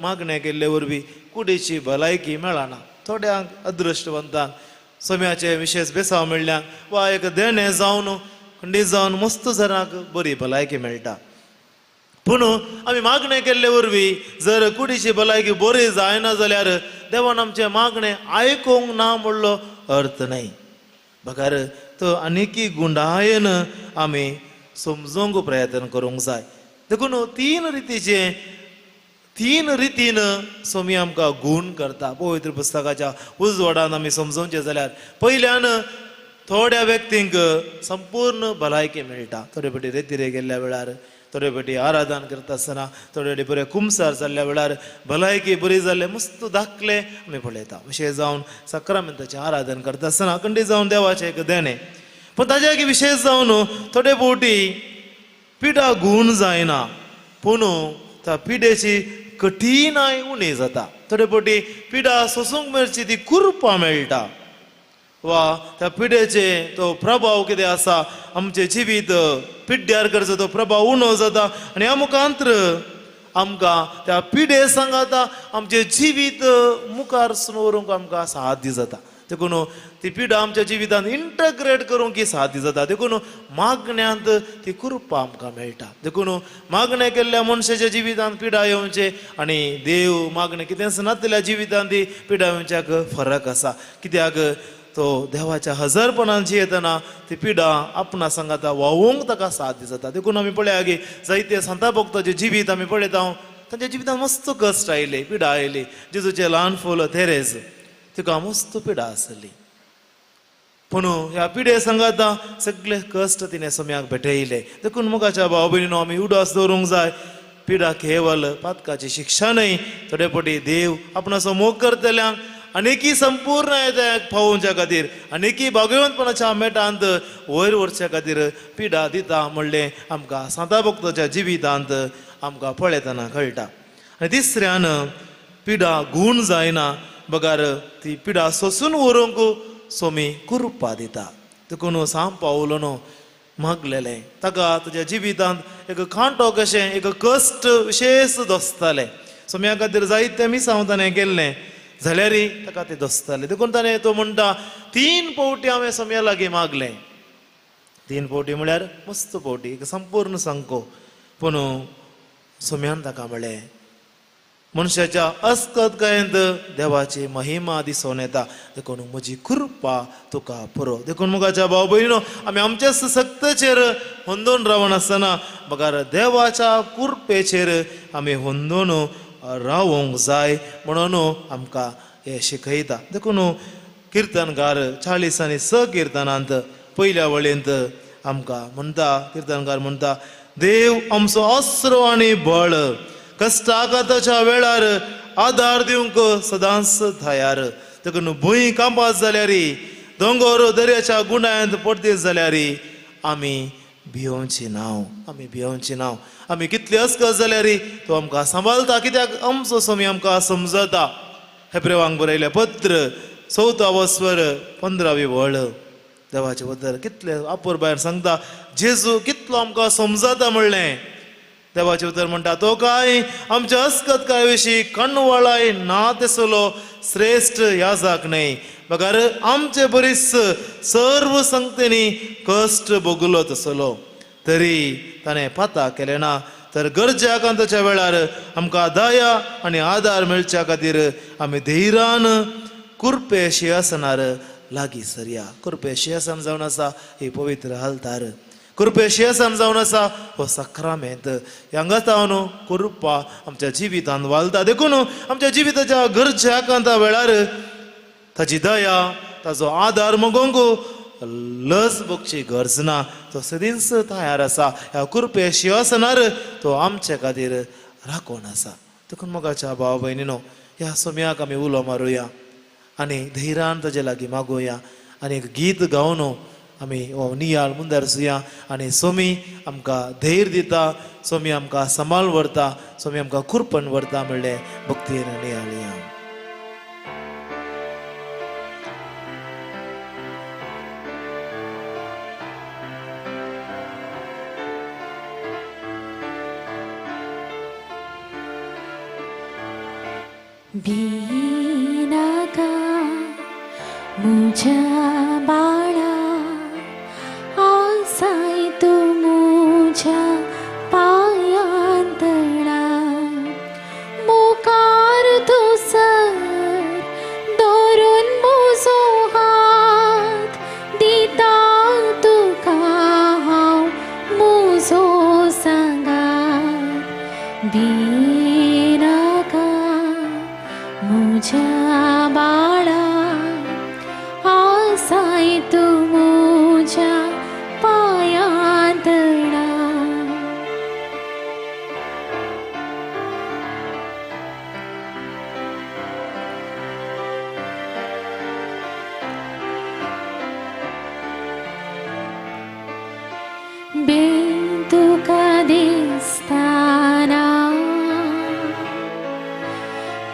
मागणें केल्ले वरवीं कुडीची भलायकी मेळना. थोड्यांक अदृश्टवंतांक सोम्याचे विशेश बेसांव मेळ्ळ्यांक वा एक देणें जावन खंडीत जावन मस्त जरांक बरी भलायकी मेळटा. पूण आमी मागणें केल्ले वरवीं जर कुडीची भलायकी बरी जायना जाल्यार देवान आमचें मागणें आयकूंक ना म्हणलो अर्थ न्हय, बगर तो आनीकी गुंडायेन आमी समजूंक प्रयत्न करूंक जाय. देखून तीन रितीन सोमी आमकां गूण करता. पवित्र पुस्तकाच्या उजवाडान आमी समजोवचें जाल्यार पयल्यान थोड्या व्यक्तींक संपूर्ण भलायकी मेळटा. थोडे फावटी रेतिरे गेल्ल्या वेळार, थोडे फावटी आराधन करता आसतना, थोडे फावटी बरें कुमसार जाल्ल्या वेळार भलायकी बरी जाल्ले मस्त दाखले आमी पळयता. विशेश जावन सक्रामेंताचें आराधन करता आसतना खंडीत जावन देवाचें एक देणें. पूण ताज्या एक विशेश जावन थोडे फावटी पिडा गूण जायना, पूण त्या पिडेची कठीणाय उणी जाता. थोडे फावटी पिडा सोसूंक मेळची ती कुरपा मेळटा वा त्या पिडेचे तो प्रभाव कितें आसा आमचें जिवीत पिड्ड्यार करचो तो प्रभाव उणो जाता आनी ह्या मुखांत्र आमकां त्या पिडे सांगाता आमचें जिवीत मुखार व्हरूंक आमकां साध्य जाता. देखून ती पिडा आमच्या जिवितांत इंटग्रेट करूंक ही साध्य जाता. देखून मागण्यांत ती कृपा आमकां मेळटा. देखून मागणें केल्ल्या मनशाच्या जिवितांत पिडा येवचें आनी देव मागणें कितेंच नासलेल्या जिवितांत ती पिडा येवच्याक फरक आसा. कित्याक तो देवाच्या हजारपणान जियेतना ती पिडा आपणा सांगाता व्हांवूंक ताका साध्य जाता. देखून आमी पळया की जायते संता भक्ताचें जिवीत आमी पळयता, तांच्या जिवितांत मस्त कश्ट आयले, पिडा आयली. जेजूचें ल्हान फूल तेरेज तिका मस्त पिडा आसली, पूण ह्या पिडे सांगाता सगळे कश्ट तिणें सोम्याक भेटयले. देखून मुखाच्या भाव भयणीनो आमी उडास दवरूंक जाय, पिडा केवल पातकाची शिक्षा न्हय, थोडे फावटी देव आपणाचो मोग करतल्यांक आनीकी संपूर्ण पावोवच्या खातीर आनीकी भागवंतपणाच्या मेटांत वयर व्हरच्या खातीर पिडा दिता म्हणलें आमकां सांता भक्ताच्या जिवितांत आमकां पळयतना कळटा. आनी तिसऱ्यान पिडा गूण जायना बगर ती पिडा सोसून व्हरूंक सोमी कृपा दिता. देखून सांव पावलो न्हू मागलेलें ताका ताच्या जिवितांत एक कांटो कशें एक कश्ट विशेश दोसतालें. सोम्या खातीर जायतें मिसांव ताणें केल्लें जाल्यारय ताका तें दोसतालें. देखून ताणें तो म्हणटा 3 फावटी हांवें सोम्या लागीं मागलें. 3 फावटी म्हळ्यार मस्त फावटी एक संपूर्ण सांको. पूण सोम्यान ताका म्हळें मनशाच्या अस्कतकायेंत देवाची महिमा दिसून येता, देखून म्हजी कृपा तुका पुरो. देखून मुखाच्या भाव भयणीनो आमी आमच्या सक्तेचेर होंदोन रावनासतना बगर देवाच्या कृपेचेर आमी होंदोन रावोंक जाय म्हणून आमकां हें शिकयता. देखून किर्तनकार 40 आनी 6 किर्तनांत पयल्या वळींत आमकां म्हणटा, किर्तनकार म्हणटा, देव आमचो आसरो आनी बळ, कश्टाकाताच्या वेळार आदार दिवंक सदांच तयार. देखून भूंय कांपात जाल्यार, दोंगर दर्याच्या गुणांत पडदीत जाल्यार आमी भियोवची नांव, आमी भियोवची नांव. आमी कितले अस्कत जाल्यार तो आमकां सांबाळता, कित्याक आमचो स्वामी आमकां समजता. हेब्रेवांक बरयलें पत्र 4 वस्वर 15वी वळ देवाचें उतर कितले अपुरबायेन सांगता, जेजू कितलो आमकां समजता म्हणलें. देवाचें उतर म्हणटा तो काय आमच्या अस्कतकाय विशीं कणवळाय ना तेसलो श्रेश्ठ याजाक न्हय, बगर आमचे बरीच सर्व संगतेनी कश्ट भोगलो तसलो तरी ताणें पाता केलें ना. तर गरजे आकांताच्या वेळार आमकां दया आनी आदार मेळच्या खातीर आमी धैर्यान कृपे शिंवासनार लागीं सरया. कृपे शिंवासन जावन आसा ही पवित्र आल्तार, कृपे शिंवासन जावन आसा हो साक्रामेंत. हांगा जावन कृपा आमच्या जिवितांत वालता. देखून आमच्या जिविताच्या गरजे आकांता वेळार ताची दया ताचो आदार मागूंक लज भोगची गरज ना, तो सदींच तयार आसा. ह्या कृपे शिंवासनार तो आमचे खातीर राखून आसा. देखून मोगाच्या भाव भयणीनो ह्या सोम्याक आमी उलो मारुया आनी धैर्यान ताजे लागीं मागोया आनी एक गीत गावन आमी हो नियाळ मुंदरसुया. आनी सोमी आमकां धैर्य दिता, सोमी आमकां सांबाळ व्हरता, सोमी आमकां कुरपण व्हरता म्हणलें भक्तीन नियाळया. भिनाका मुझ्या बाळा, आसाय तूं मुझ्या पायांतळा, मुखार तूं सर दवरून म्हजो हात दिता तुका हांव म्हजो सांगात. भिनाका मुझ्या बाळा, आसाय तूं मुझ्या पायांतळा. बेन तुका दिसताना,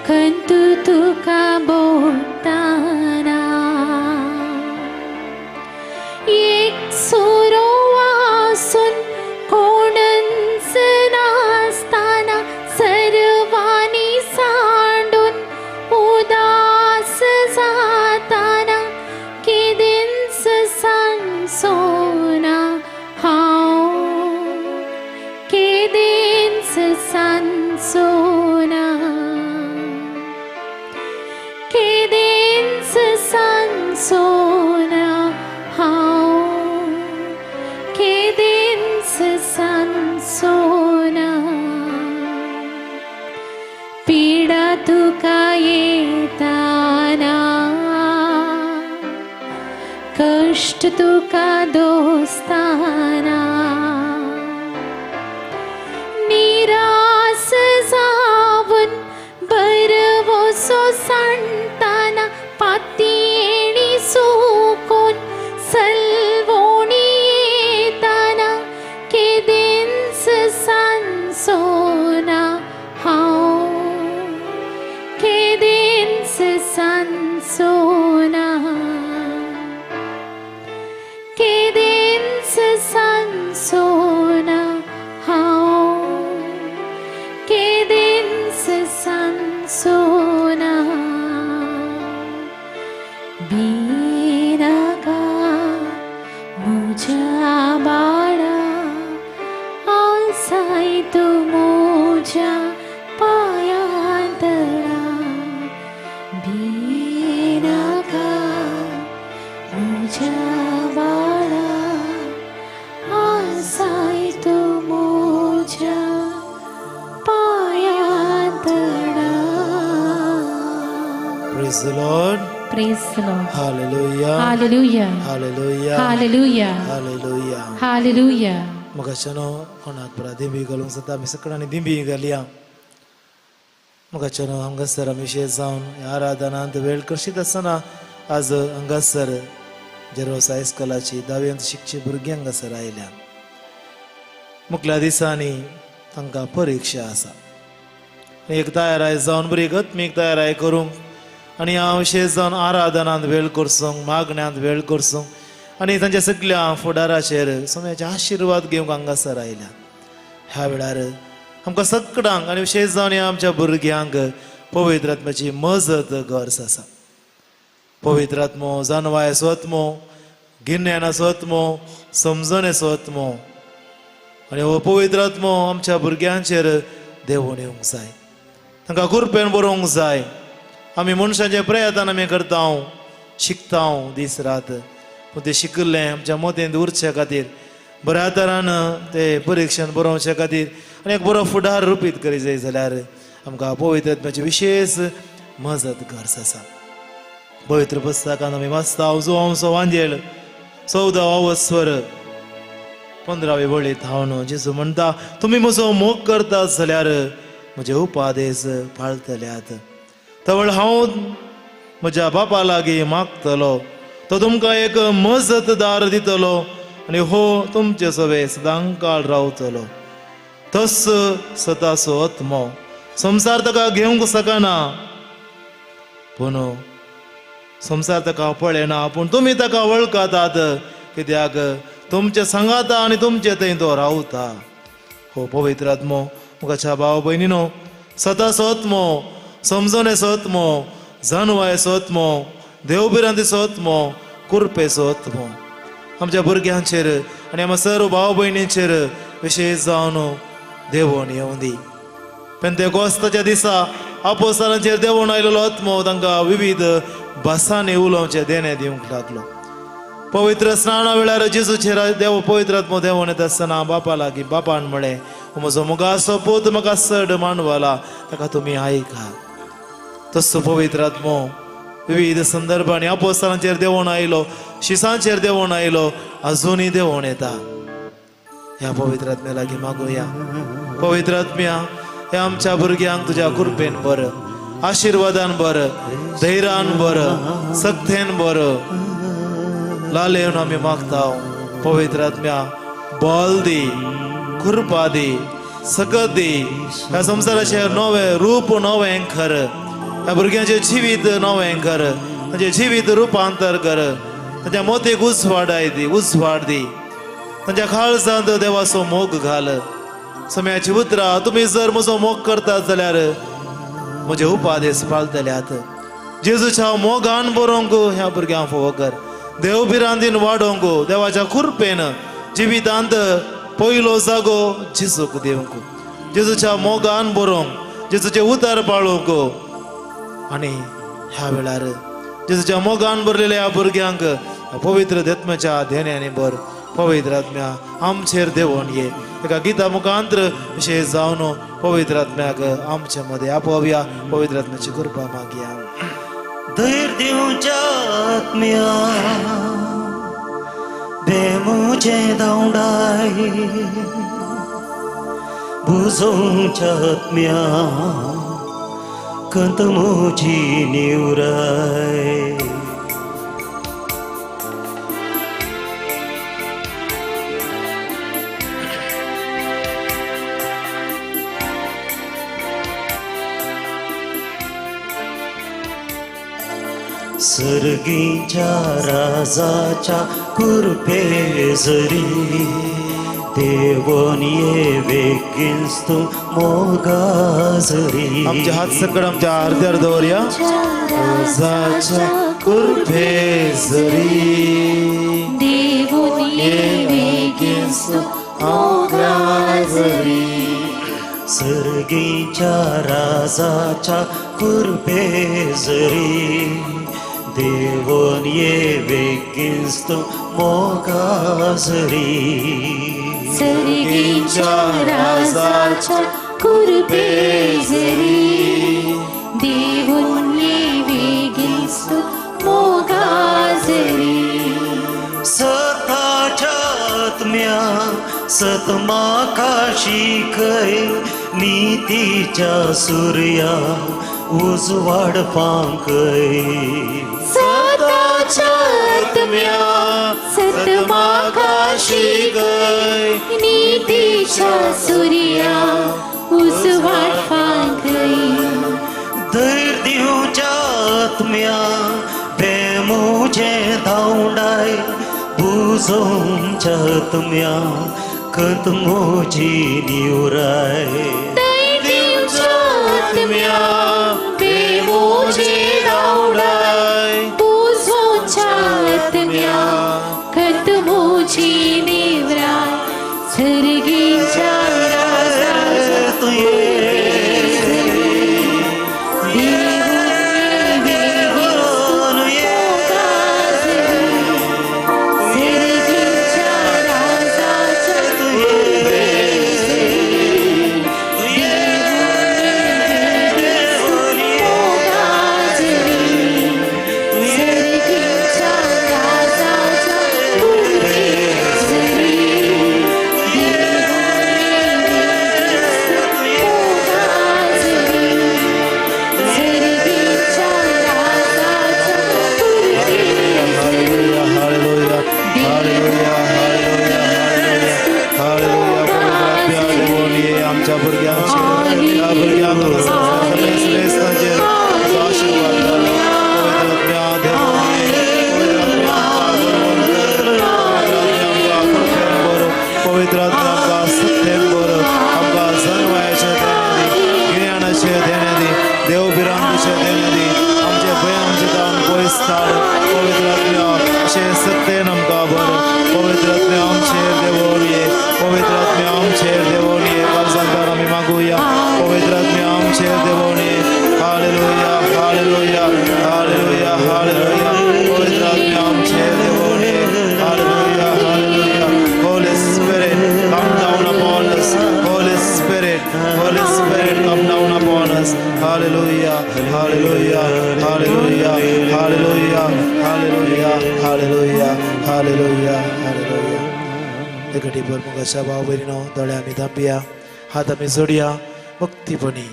खंतू तुका बोलताना, एक सुरो आसून कोणच नासताना, सर्वांनी सांडून उदास जाताना, केदेंच सांजोना हांव, केदेंच सांजोना, केदेंच सांजोना हांव, केदेंच सांजोना. पिडा तुका येताना, कश्ट तुका दोस्ताना, निरास जावन बरवसो सांडताना, सांसोना, केदेंच सांसोना हांव, केदेंच सांसोना। भिनाका म्हज्या बाळा, आसाय तूं म्हज्या पांयांतळा। भिनाका म्हज्या बाळा, आसाय तूं म्हज्या पांयांतळा। Praise the Lord. Praise the Lord. Hallelujah. Hallelujah. Hallelujah. Hallelujah. Hallelujah. Hallelujah. म्हाका कोणाक परा दिंबी घालूंक जाता, आमी सगळ्यांनी दिंबी घालया। म्हाका हांगासर आमी विशेश जावन ह्या आराधनांत वेळ कशीत आसतना आज हांगासर जेरोस हायस्कुलाची धावेंत शिकची भुरगीं हांगासर आयल्या। मुखल्या दिसांनी तांकां परिक्षा आसा। एक तयाराय जावन बरी आत्मीक तयाराय करूंक आनी हांव विशेश जावन आराधनांत वेळ करसूंक, मागण्यांत वेळ करसूंक आनी तांच्या सगल्या फुडाराचेर सोम्याचे आशिर्वाद घेवंक हांगासर आयल्या। ह्या वेळार आमकां सगळ्यांक आनी विशेश जावन ह्या आमच्या भुरग्यांक पवित्र आत्म्याची मजत गरज आसा। पवित्र आत्मो जाणवायेचो आत्मो, गिन्यानाचो आत्मो, समजणेचो आत्मो आनी हो पवित्र आत्मो आमच्या भुरग्यांचेर देंवोवन येवंक जाय, तांकां कृपेन बरोवंक जाय। आमी मनशांचे प्रयत्न आमी करता, शिकता दीस रात, पूण तें शिकिल्लें आमच्या मतेंत उरचे खातीर, बऱ्या तरान ते परिक्षण बरोवचे खातीर आनी एक बरो फुडार रुपीत करी जाय जाल्यार आमकां पवित्र आत्म्याची विशेश मजत गरज आसा। पवित्र पुस्तकान आमी वाचता जुवांचो वांजेल 14 स्वर 15वे वळींत हांव जेजू म्हणटा, तुमी म्हजो मोग करतात जाल्यार म्हजे उपादेश पाळतल्यात। तवळ हांव म्हज्या बापा लागीं मागतलो, तो तुमकां एक मजतदार दितलो आनी हो तुमचे सवे सदांकाळ रावतलो। तस सताचो आत्मो संवसार ताका घेवंक शकना, पूण संवसार ताका पळयना, पूण तुमी ताका वळखतात, कित्याक तुमचे सांगाता आनी तुमचे थंय तो रावता। हो पवित्र आत्मो मुखाच्या भाव भयणीनो, सताचो आत्मो, समजणेचो आत्मो, जाणवायेचो आत्मो, देवभिरांतीचो आत्मो, कृपेचो आत्मो आमच्या भुरग्यांचेर आनी आमच्या सर्व भाव भयणींचेर विशेश जावन देवोन येवं दी। पेंतेकोस्ताच्या दिसा आपोस्तालांचेर देवोन आयलेलो आत्मो तांकां विविध भासांनी उलोवचें देणें दिवंक लागलो। पवित्र स्नाना वेळार जेजूचेर देव पवित्र आत्मो देवोन येता आसतना बापा लागीं बापान म्हळें, म्हजो मुगाचो पूत म्हाका चड मांडवला, ताका तुमी आयका। तसो पवित्र आत्मो विविध संदर्भांनी आपोस्तालांचेर देवोन आयलो, शिसांचेर देवोन आयलो, अजुनूय देवोन येता। ह्या पवित्र आत्म्या लागीं मागुया, पवित्र आत्म्या ह्या आमच्या भुरग्यांक तुज्या कृपेन बर, आशिर्वादान बर, धैर्यान बर, सक्तेन बर लालेवन आमी मागता। पवित्र आत्म्या बल दी, कृपा दी, सकत दी, ह्या संवसाराचें नवें रूप नवें कर, ह्या भुरग्यांचें जिवीत नवें कर, तांचें जिवीत रुपांतर कर, तांच्या मोतीक उजवाडाय दी, उजवाड दी, तांच्या काळजांत देवाचो मोग घाल। सम्याची उतरां, तुमी जर म्हजो मोग करतात जाल्यार म्हजे उपादेश पाळतल्यात। जेजूच्या मोगान बरोवंक ह्या भुरग्यांक फावो कर, देव भिरांतीन वाडोवंक, देवाच्या कृपेन जिवितांत पयलो जागो जेजूक दिवंक, जेजूच्या मोगान बरोवंक, जेजूचें उतर पाळोवंक आनी ह्या वेळार जेजूच्या मोगान भरलेल्या ह्या भुरग्यांक पवित्र आत्म्याच्या देण्यांनी भर। पवित्र आत्म्या आमचेर देवोन ये, एका गीता मुखांतर विशेश जावन पवित्र आत्म्याक आमच्या मदें आपोवया। पवित्र आत्म्याची कृपा मागया। धैर्य दिवच्या आत्म्या बेमुजे धांवडाय, बुजोवच्या आत्म्या कंत म्हजी निवराय। सर्गीच्या राजाच्या कृपेजरी देवोन ये वेगींच तूं मोगाजरी. आमचे हात सकड आमच्या अर्ध्यार दवरया. राजाच्या कृपेजरी देवून ये वेगींच तूं मोगाजरी. सर्गीच्या राजाच्या कृपेजरी देवोन ये वेगींच तूं मोगाजरी. सर्गीच्या राजाच्या कृपेजरी देवून ये वेगींच तूं मोगाजरी. सताच्या आत्म्या सत म्हाका शिकय नीतीच्या सूर्या उजवाड फांकय. सताच्या आत्म्या सत म्हाका शिकय नीतीच्या सूर्या उजवाड फांकय. धैर्य दिवच्या आत्म्या बेमुजें धांवडाय बुजोवच्या आत्म्या खंत म्हजी निवराय. धैर्य दिवच्या आत्म्या बेमुजें धांवडाय बुजोवच्या आत्म्या खंत म्हजी निवराय. सर्गीच्या राजाच्या कृपेजरी देवून ये वेगींच तूं मोगाजरी. सर्गीच्या राजाच्या कृपेजरी देवून ये वेगींच तूं मोगाजरी. सर्गीच्या राजाच्या कृपेजरी देवून ये वेगींच तूं मोगाजरी. सर्गीच्या राजाच्या कृपेजरी. Hallelujah, hallelujah, hallelujah, hallelujah, hallelujah. पवित्र आत्म्या देवोन ये आमच्या भुरग्यांचेर, ह्या भुरग्यांक सगळ्या तुजो आशीर्वाद घाल. पवित्र आत्म्या देवोन ये, पवित्र आत्म्या आमकां बरोवन कर, पवित्र आत्म्या आमकां कृपेन भर, पवित्र आत्म्या आमकां सत्तेन भर, आमकां जनवायाचें देणें दी, गिन्यानाचें देणें दी, देव भिरांतीचें देणें दी, आमचे भंय आमचे ताण पयस काड. पवित्र आत्म्या अशें सत्तेन आमकां भर. पवित्र आत्म्या आमचेर देवोन ये, पवित्र आत्म्या आमचेर देवोन ये. काळजांतल्यान आमी मागुया, पवित्र आत्म्या आमचेर देवोन ये. Hallelujah, hallelujah, hallelujah, hallelujah. पवित्र आत्म्या आमचेर देवोन ये. Hallelujah, hallelujah. Holy Spirit, come down upon us. Holy Spirit, Holy Spirit, come down upon us. Hallelujah, hallelujah, hallelujah, hallelujah, hallelujah, hallelujah, hallelujah, hallelujah. एकटीभर मुगाच्या भाव भयणीनो, दोळे आमी धांपया, हात आमी जोडया, भक्तीपणी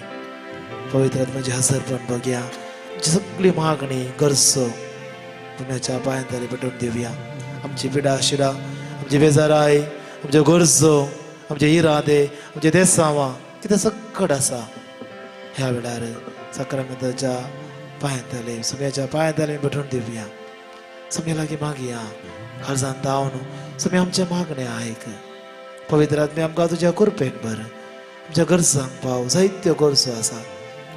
पवित्र आत्म्याचें हजरपण बघया. आमची सगळी मागणी गरजो पुण्याच्या पांयांतले पेटोवन दिवया. आमची पिडा शिडा, आमची बेजाराय, आमच्यो गरजो, आमचे इरादे, आमचे देसांवां कितें सकट आसा ह्या वेळार साक्रामेंताच्या पांयांतले, सुम्याच्या पांयांतले पेटोवन दिवया. सुम्या लागीं मागया काळजान धांवन, सुम्या आमचें मागणें आयक. पवित्र आत्म्या आमकां तुज्या कृपेन भर, आमच्या गरजांक पाव. जायत्यो गरजो आसा,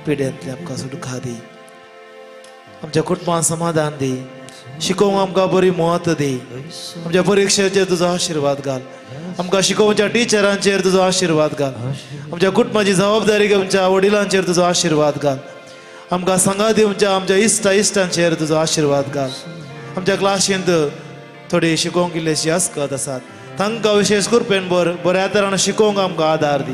पिड्यांतली आमकां सुटका दी, आमच्या कुटुंबान समाधान दी, शिकोवंक आमकां बरी म्हत्व दी, आमच्या परिक्षेचेर तुजो आशिर्वाद घाल, आमकां शिकोवच्या टिचरांचेर तुजो आशिर्वाद घाल, आमच्या कुटुंबाची जबाबदारी घेवच्या वडिलांचेर तुजो आशिर्वाद घाल, आमकां सांगात दिवच्या आमच्या इश्टा इश्टांचेर तुजो आशिर्वाद घाल. आमच्या क्लासींत थोडी शिकोवंक इल्लेशी आस्कत आसात तांकां विशेश कृपेन बऱ्या तरान शिकोवंक आमकां आदार दी.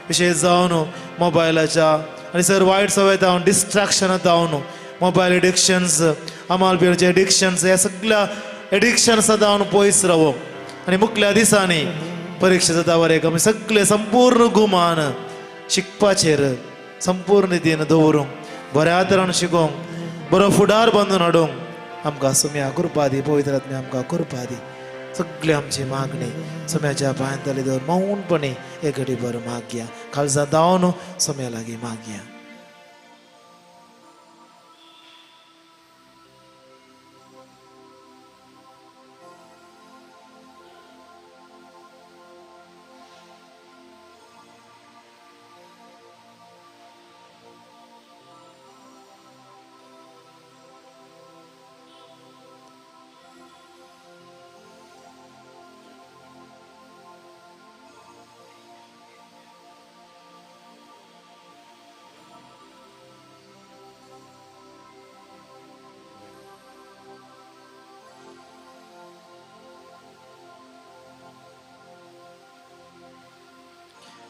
विशेश जावन मोबायलाच्या आनी सर वायट सवय जावन डिस्ट्रॅक्शनां जावन मोबायल एडिक्शन्स, अमाल पिवचे एडिक्शन्स, ह्या सगळ्या एडिक्शन्सां जावन पयस रावप आनी मुखल्या दिसांनी परिक्षा जाता वरेक आमी सगळे संपूर्ण गुमान शिकपाचेर संपूर्ण रितीन दवरूंक, बऱ्या तरान शिकोवंक, बरो फुडार बांदून हाडूंक आमकां सुम्या कृपा दी. पवित्र आत्म्या आमकां कृपा दी. सगळी आमची मागणी सुम्याच्या पांयांतले दवर मौनपणे एक घडी बरो मागया, काळजां धांवन सुम्या लागीं मागया.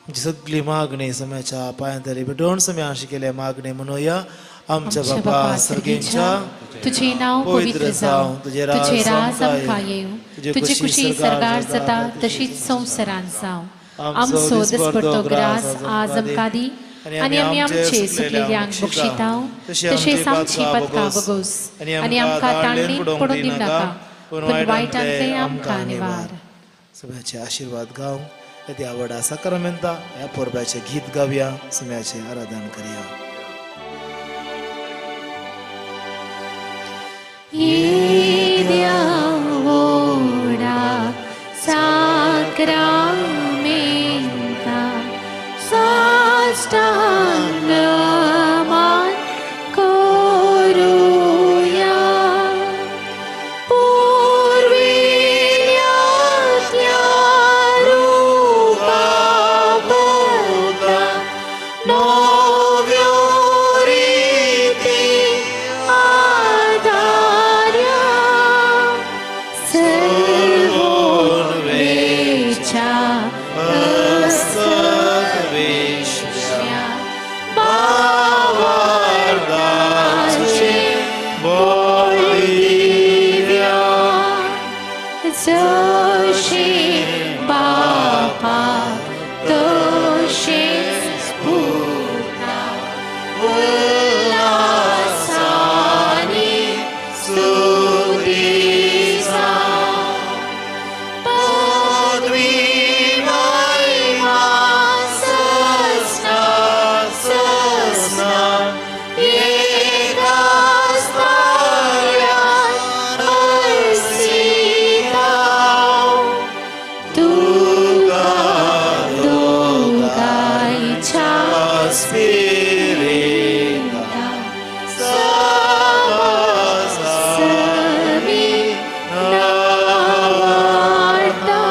आमची सगळी मागणी सम्याच्या पांयांतली भेटोवन सम्या शिकयले मागणी म्हणूया. आमच्या बापा सर्गेंच्या, तुझे नाव पवित्र जावं, तुझे राज आमकां येवं, तुजी खुशी सर्गार जाता तशीच संवसारांत जावं. आमचो दिसपडतो ग्रास आज आमकां दी आनी आमी आमचे सुकलेल्यांक बक्षिताव तशेंच आमची पदकां बगोस आनी आमकां तांडणीत पडून दिवं नाका, पूण वायटांतलें आमकां निवार. सगळ्याचे आशीर्वाद गावं त्या व्हडा साक्रामेंता ह्या परब्याचें गीत गावया, सम्याचें आराधन करया. येद्या व्हडा साक्रामेंता साष्टांग मान करूया, पुर्विल्ल्या रुपा बदला नव्यो रिती आधार्या, सर्वोन्वेच्या असद्वेश्या भावार्थाचे बळ दिव्या, जशें बापा तशेंच पुता उल्हासानी स्तुती जावं, पदवी महिमा सस्ना सस्ना एकाच ताळ्यान आयसितांव, तुका दोगांयच्या स्पिरिता समी नावाडता.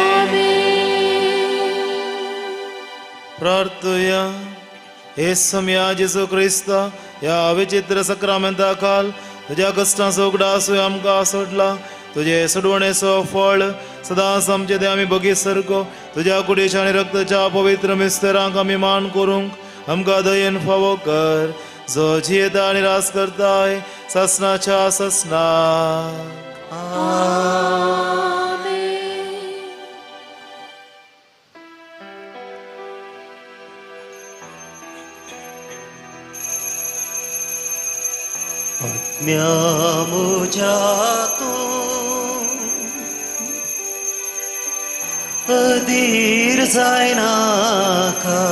आमेन. प्रार्थुया. हे सम्या जेजू क्रिस्त, ह्या विचित्र सक्रामेंता खाल तुज्या कश्टांचो उगडासूय आमकां सोडला. तुजे सोडवणेचो फळ सदांच आमचे ते आमी बगीत सारको तुज्या कुडीच्या आनी रक्ताच्या पवित्र मिस्तरांक आमी मान करूंक आमकां दयेन फावो कर, जो जियेता आनी रास करताय ससनाच्या ससनाक. आमेन. आत्म्या म्हज्या तूं अधीर जायनाका,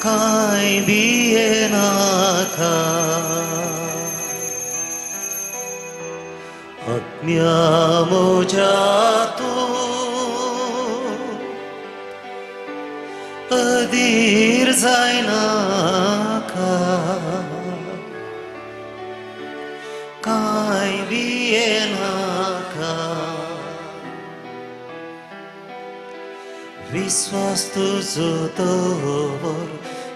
कांय भियेनाका. आत्म्या म्हज्या तूं अधीर जायनाका, कांय भियेनाका. विस्वास तुजो दवर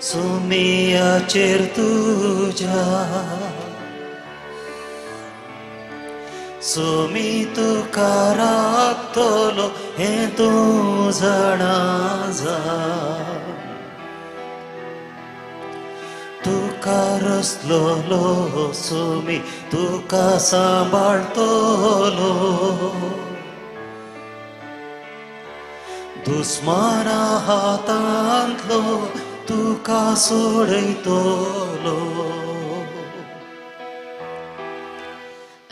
सोमियाचेर तुज्या, सोमी तुका राखतलो हें तूं जाणा जा. तुका रसलोलो सोमी तुका सांबाळतलो, दुस्माना हातांतलो तुका सोडयतलो.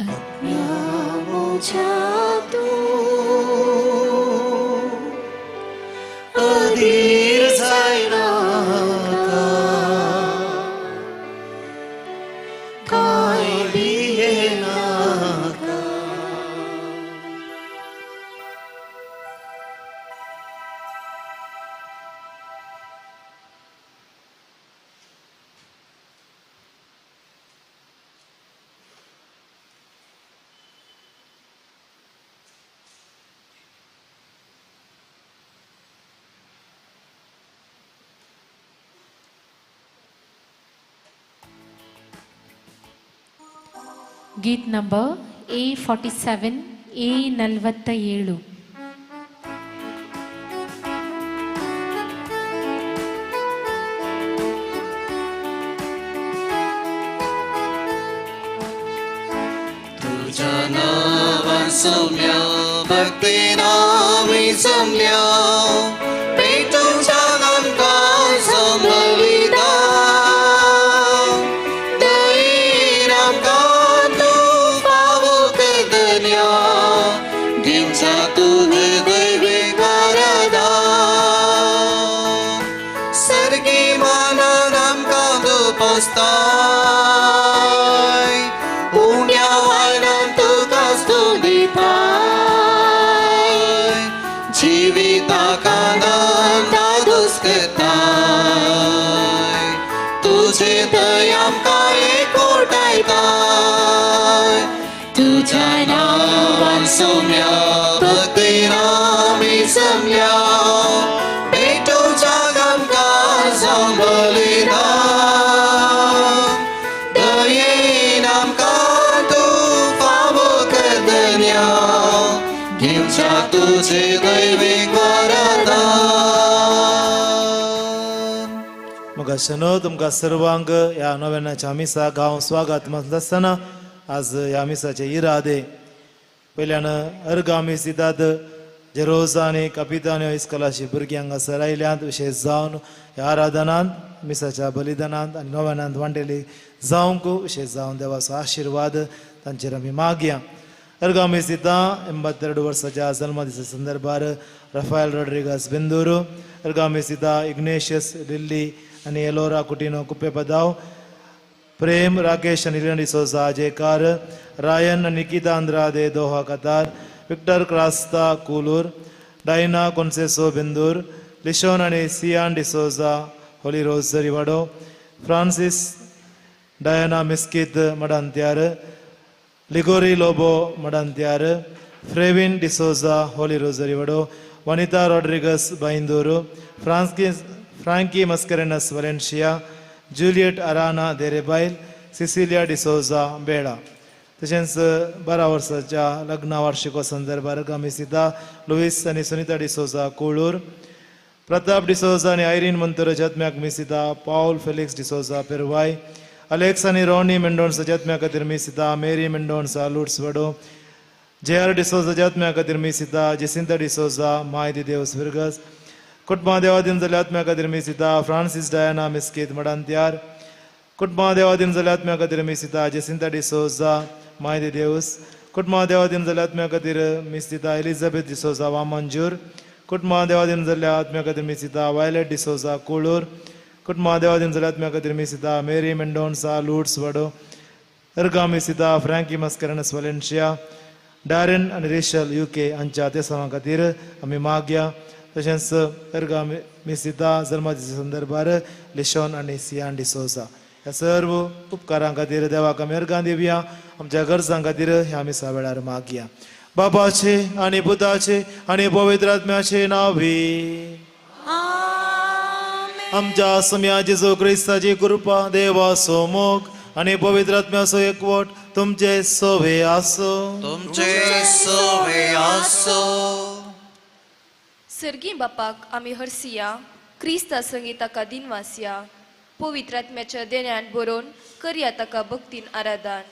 आत्म्या म्हज्या तूं अधीर जायनाका, कांय भियेनाका. गीत नंबर A47 A47. तुझ्या नावान सौम्या भक्तीन आमी जमल्या पेटूच्या आमकां जमविता दयेन आमकां तूं फावो कर धन्या दिवच्या तुवें दैवीक वरदान सर्गी मानान आमकां दुपस्ताय उण्या वायनान तुका स्तुतिताय जिविताक आनंदा दुस्कताय तुजे दय आमकां एकवटायताय तुज्या नांवान सौम्या भक्तीन आमी जमल्या पेटोवच्या आमकां जावं बलिदान दयेन आमकां तूं फावो कर धन्या घेवच्या तुजें दैवीक वरदान. मग अशें तुमकां सर्वांक ह्या नव्याच्या मिसाक हांव स्वागत मानता आसतना आज ह्या मिसाचे इरादे पयल्यान अर्गां मीस दितात जे रोजा आनी कापितान्यो इस्कोलाची भुरगीं हांगासर आयल्यांत विशेश जावन ह्या आराधनांत मिसाच्या बलिदानांत आनी नव्यानांत वांटेली जावंक विशेश जावन देवाचो आशिर्वाद तांचेर आमी मागया. अर्गां मीस दिता 82 वर्साच्या जल्मदिसा संदर्भार रफायल रॉड्रिगस बेंदूर. अर्गां मीस दिता इग्नेशियस लिल्ली आनी एलोरा कुटिनो कुप्पे पदाव प्रेम राकेश आनी लिना डिसोजा जेकार रायन आनी Nikita Andrade Doha Qatar Victor Crasta Kulur Diana Conceso Bendur Lishon आनी Sian D'Souza Holy Rosary Vado Francis Diana Mesquita Madantyar Ligori Lobo Madantyar Frevin D'Souza Holy Rosary Vado Vanita Rodrigues Byndoor Frankie Mascarenhas Valencia Juliet Arana Derebail Cecilia D'Souza Bela. तशेंच 12 वर्साच्या लग्न वार्षिको संदर्भार गामिसिता Luis आनी सुनिता डिसोजा कोळूर प्रताप डिसोजा आनी Irene मंतोरो जत्म्याक मिसिता पावल Felix D'Souza पेरवाय Alex आनी रोनी मेंडोन्सा जत्म्या खातीर मिसिता Mary Mendonsa लुट्स वडो जे R D'Souza जत्म्या खातीर मिसिता जेसिंता डिसोजा माय दी देवस विर्गस कुटुंबा देवादीन जाल्या आत्म्या खातीर मिसिता फ्रांसीस डायना मिस्कीत मडांत्यार कुटुंबा देवादीन जाल्या आत्म्या खातीर मिसिता जेसिंता डिसोजा माय दी देवस कुटुंबा देवादीन जाल्या आत्म्या खातीर मिसिता एलिझाबेथ डिसोजा वामंजूर कुटुंबा देवादीन जाल्या आत्म्या खातीर मिसिता वायलेट डिसोजा कोळूर कुटुंबा देवादीन जाल्या आत्म्या खातीर मिसिता मेरी मेंडोन्सा लुट्स वडो अर्गा मिसिता फ्रँकी मस्करनस वलेन्शिया डारेन आनी रेशल UK हांच्या तेसांवा खातीर आमी मागया. तशेंच अर्गा मिसिता जल्माच्या संदर्भार लिशॉन आनी सियान डिसोजा ह्या सर्व उपकारां खातीर देवाक आमी अर्गां दिवया. आमच्या गरजां खातीर ह्या मिसा वेळार मागया. बाबाचे आनी पुताचे आनी पवित्र आत्म्याचे नांवी आमच्या सम्या जेजू क्रिस्ताची कृपा देवाचो मोग आनी पवित्र आत्म्याचो एकवट तुमचे सोवे आसो. तुमचे सोवे आसो. सर्गी बापाक आमी हरसिया क्रिस्ता संगी ताका दिनवासया पवित्र आत्म्याच्या देण्यान बरोवन करया ताका भक्तीन आराधन.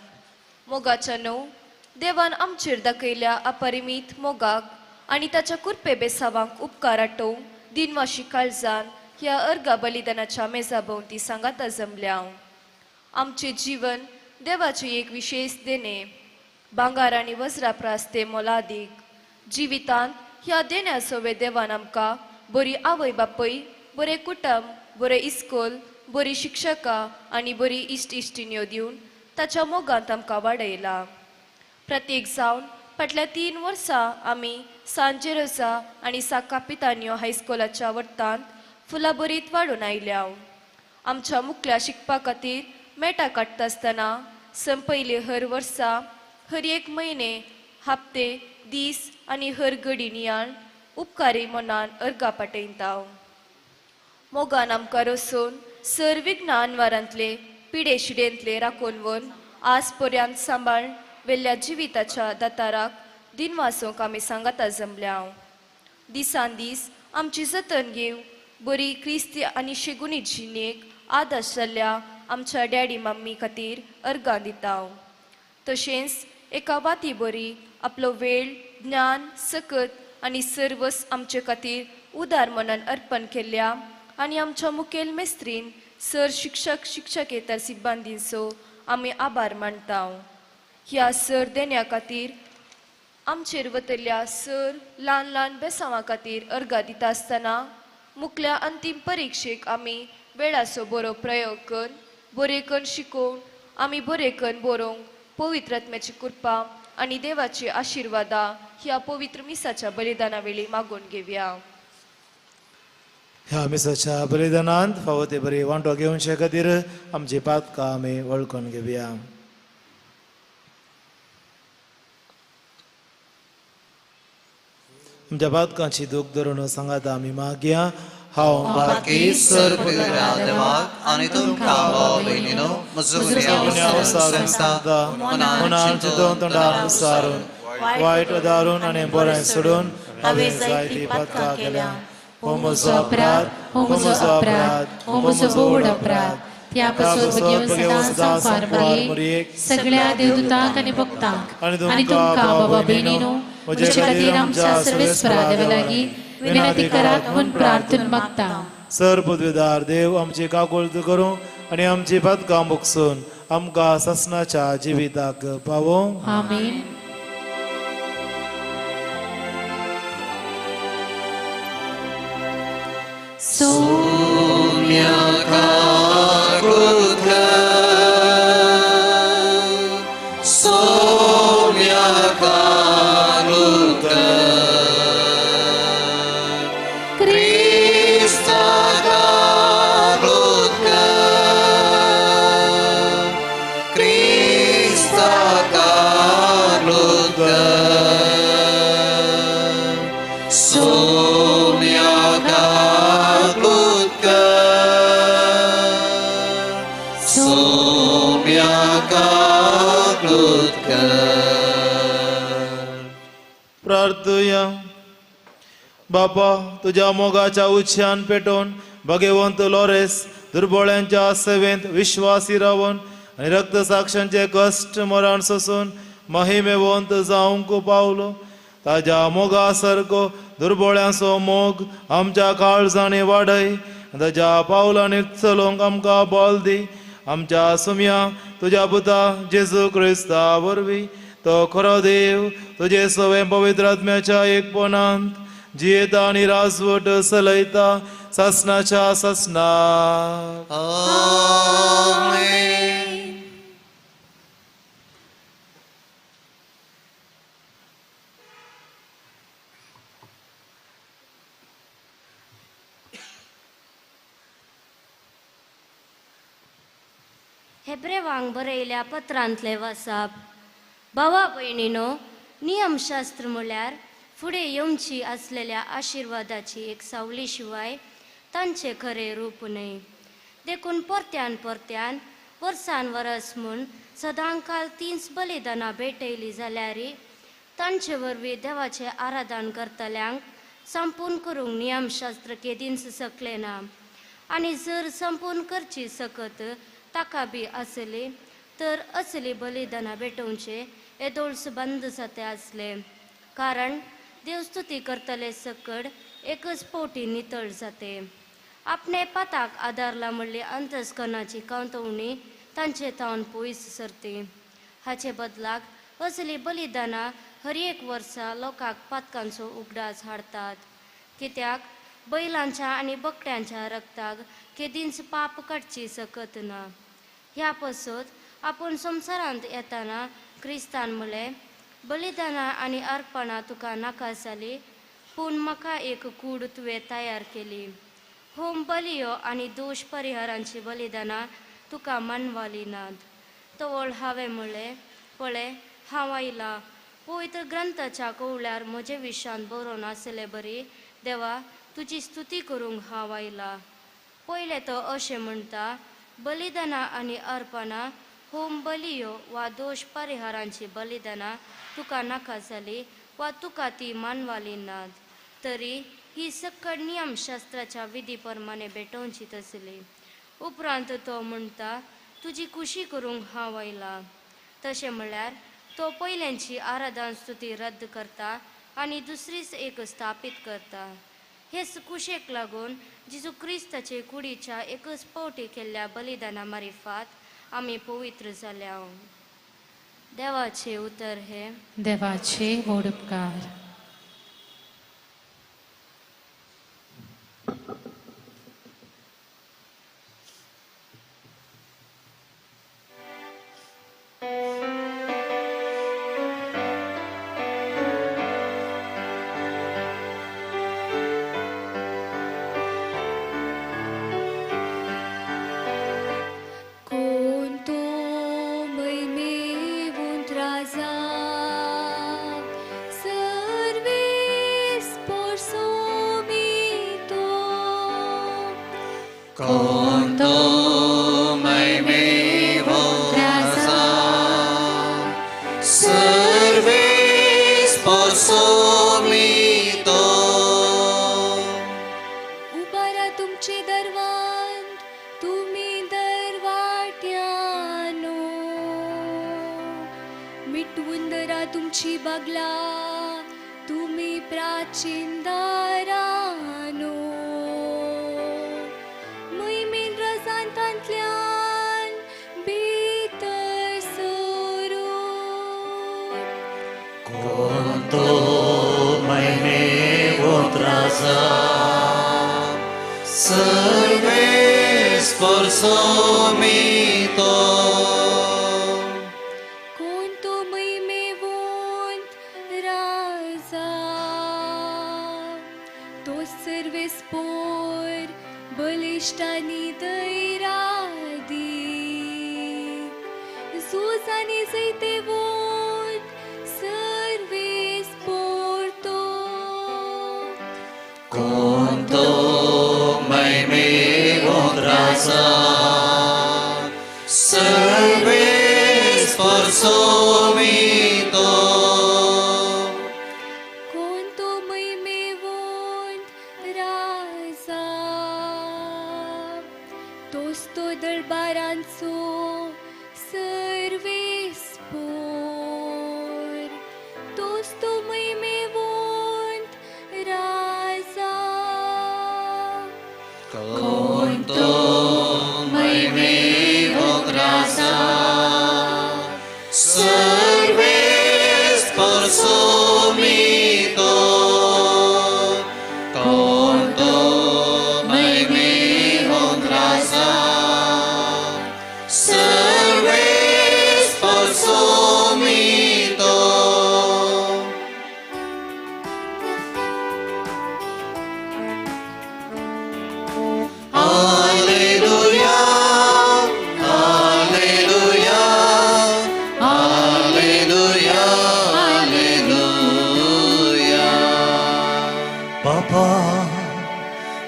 मोगाच्या न्हू देवान आमचेर दाखयल्या अपरिमीत मोगाक आनी ताच्या कुरपे बेसावांक उपकार आटोवंक दिनवाशी काळजान ह्या अर्गा बलिदानाच्या मेजा भोंवती सांगाता जमल्या. आमचें जीवन देवाचें एक विशेश देणें भांगार आनी वज्रा प्रास तें मोलादीक. जिवितांत ह्या देण्यासोवे देवान आमकां बरी आवय बापूय बरें कुटुंब बरें इस्कोल बरी शिक्षकां आनी बरी इश्ट इश्टिण्यो दिवन ताच्या मोगांत आमकां वाडयला. प्रत्येक जावन फाटल्या 3 वर्सां आमी सांजेरोजा आनी सा कापितान्यो हायस्कुलाच्या वट्टांत फुलां बरीत वाडून आयल्या. आमच्या मुखल्या शिकपा खातीर मेटां काडटा आसतना संपयले हर वर्सा हर एक म्हयने हप्ते दीस आनी हर घडी नियाळ उपकारी मनान अर्गा पाटयता. मोगान आमकां रसून सर विघ्न अनवारांतले पिडे शिडेंतले राखून व्हरून आज पर्यंत सांबाळ वेल्या जिविताच्या दाताराक दिनवासूंक आमी सांगाता जमल्या. दिसान दीस आमची जतन घेव बरी क्रिस्ती आनी शेगुणी जिणेक आदर्श जाल्ल्या आमच्या डॅडी मम्मी खातीर अर्गां दिता. तशेंच एका वाती बरी आपलो वेळ, ज्ञान, सकत आनी सर्वस आमचे खातीर उदार मनान अर्पण केल्ल्या आनी आमच्या मुखेल मेस्त्रीन सर शिक्षक शिक्षकेतर सिब्बांदींचो आमी आभार मानता. ह्या सर देण्या खातीर आमचेर वतल्या सर ल्हान ल्हान बेसांवां खातीर अर्गां दिता आसतना मुखल्या अंतीम परिक्षेक आमी वेळाचो बरो प्रयोग करून बरें करून शिकोवन आमी बरें करून बरोवंक पवित्र आत्म्याची कृपा आनी देवाची आशिर्वादा ह्या पवित्र मिसाच्या बलिदाना वेळी मागून घेवया. ह्या मिसाच्या बलिदानांत फावो ते बरी वांटो घेवचे खातीर आमची पातकां आमी वळखून घेवया. आमच्या पातकांची दूख धरून सांगाता आमी मागया. हांव बाकी सर्व देवाक आनी तुमकां भाव भयणीनो म्हजो गुन्यांव विसरून सांगता, मनान चिंतून तोंडान विसारून वायट दारून आनी बरें सोडून हांवें जायतीं पातकां केल्या. हो म्हजो अपराध, हो म्हजो अपराध, हो म्हजो व्हड अपराध. त्या पासून भगेवन सदां संवसार मरयेक सगळ्या देवदूतांक आनी भक्तांक आनी तुमकां बाबा भयणीनो म्हजे खातीर आमच्या सर्वेस्परा देवा लागीं विनंती करात म्हूण प्रार्थना मागता. सर पदवीदार देव आमची काकुळट करूं आनी आमची पातकां भोगसून आमकां सासणाच्या जिविताक पावोवं. आमेन. प्रार्थुया. बापा, तुज्या मोगाच्या उच्छान पेटोवन भगेवंत लॉरेस दुर्बोळ्यांच्या सेवेंत विश्वासी रावन आनी रक्तसाक्षांचे कश्ट मरण सोसून महिमेवंत जावंक पावलो. ताज्या मोगा सारको दुर्बोळ्यांचो मोग आमच्या काळजांनी वाडय, ताज्या पावलांनी चलोवंक आमकां बल दी. आमच्या सुम्या तुज्या पुता जेजू क्रिस्ता वरवीं तो खरो देव तुजे सवें पवित्र आत्म्याच्या एकपणांत जियेता आनी राजवट चलयता सासणाच्या सासणाक. आमेन. हेब्रेवांक बरयल्या पत्रांतले वासाप. भावा भयणीनो, नियमशास्त्र म्हळ्यार फुडें येवची आसलेल्या आशिर्वादाची एक सावली शिवाय तांचें खरें रूप न्हय. देखून परत्यान परत्यान वर्सान वरस म्हूण सदांकाल तींच बलिदानां भेटयलीं जाल्यार तांचे वरवीं देवाचें आराधन करतल्यांक संपूर्ण करूंक नियमशास्त्र केदींच सकलें ना. आनी जर संपूर्ण करची सकत ताका बी आसली तर असली बलिदानां भेटोवचें येदोळस बंद जाता आसलें, कारण देवस्तुती करतले सकड एकच पोटी नितळ जाते. आपणे पाताक आदारला म्हणली अंतस्करणाची कांतवणी तांचे थावन पयस सरती. हाचे बदलाक असली बलिदानां हर एक वर्सा लोकांक पातकांचो उगडास हाडटात. कित्याक बैलांच्या आनी बकड्यांच्या रक्ताक केदींच पाप काडची सकत ना. ह्या पासत आपूण संवसारांत येताना क्रिस्तान म्हळें, बलिदानां आनी अर्पणां तुका नाका जाली, पूण म्हाका एक कूड तुवें तयार केली. होम बलियो आनी दोश परिहारांची बलिदानां तुका मानवाली नात. तवळ हांवें म्हळें, पळय हांव आयलां, पवित्र ग्रंथाच्या कवळ्यार म्हजे विशांत बरोवन आसले बरी देवा तुजी स्तुती करूंक हांव आयलां. पयलें तो अशें म्हणटा, बलिदानां आनी अर्पणां होम बलियो वा दोश परिहारांची बलिदानां तुका नाका जाली वा तुका ती मानवाली नात तरी ही सक्कड नियमशास्त्राच्या विधी प्रमाणे भेटोवची तसली. उपरांत तो म्हणटा तुजी खुशी करूंक हांव आयला. तशें म्हळ्यार तो पयल्यांची आराधन स्तुती रद्द करता आनी दुसरीच एक स्थापीत करता. हे कुशेक लागून जेजू क्रिस्ताचे कुडीच्या एकच पावटी केल्ल्या बलिदाना मारिफात आमी पवित्र जाल्या. देवाचे उतर हे देवाचे व्हड उपकार.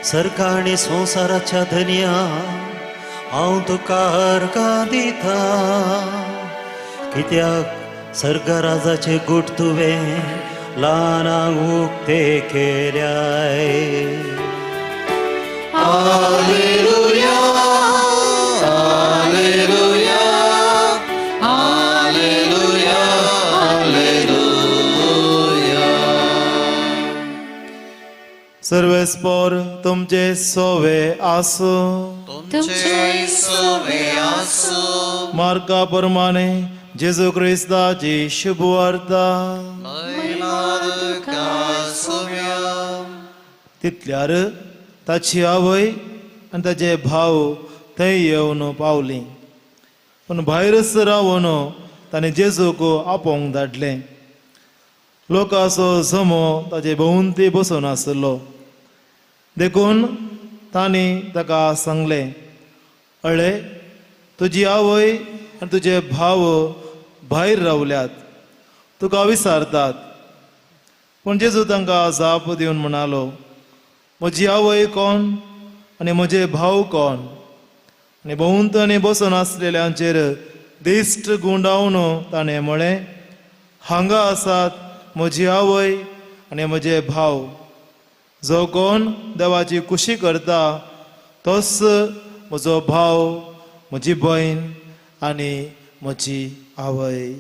सरकाणी संवसाराच्या धनया हांव तुका अर्गां दिता कित्याक सर्गराजाचे गूट तुवें ल्हानांक उक्ते केल्याय. Hallelujah hallelujah hallelujah hallelujah. सर्वेस्पोर तुमचे सोवे आसूं. तुमचे सोवे आसूं. मार्का प्रमाणे जेजू क्रिस्ताची शुभवार्ता. तितल्यार ताची आवय आनी ताजे भाव थंय येवन पावली, पूण भायरच रावन ताणें जेजूक आपोवंक धाडलें. लोकांचो जमो ताजे भोंवती बसून आसलो, देखून तांणी ताका सांगलें, अळे तुजी आवय आनी तुजे भाव भायर रावल्यात, तुका विचारतात. पूण जेजू तांकां जाप दिवन म्हणालो, म्हजी आवय कोण आनी म्हजे भाव कोण? आनी भोंवतणी बसून आसलेल्यांचेर दिश्ट गुंडावन ताणें म्हळें, हांगा आसात म्हजी आवय आनी म्हजे भाव. जो कोण देवाची खुशी करता तोच म्हजो भाव, म्हजी भयण आनी म्हजी आवय.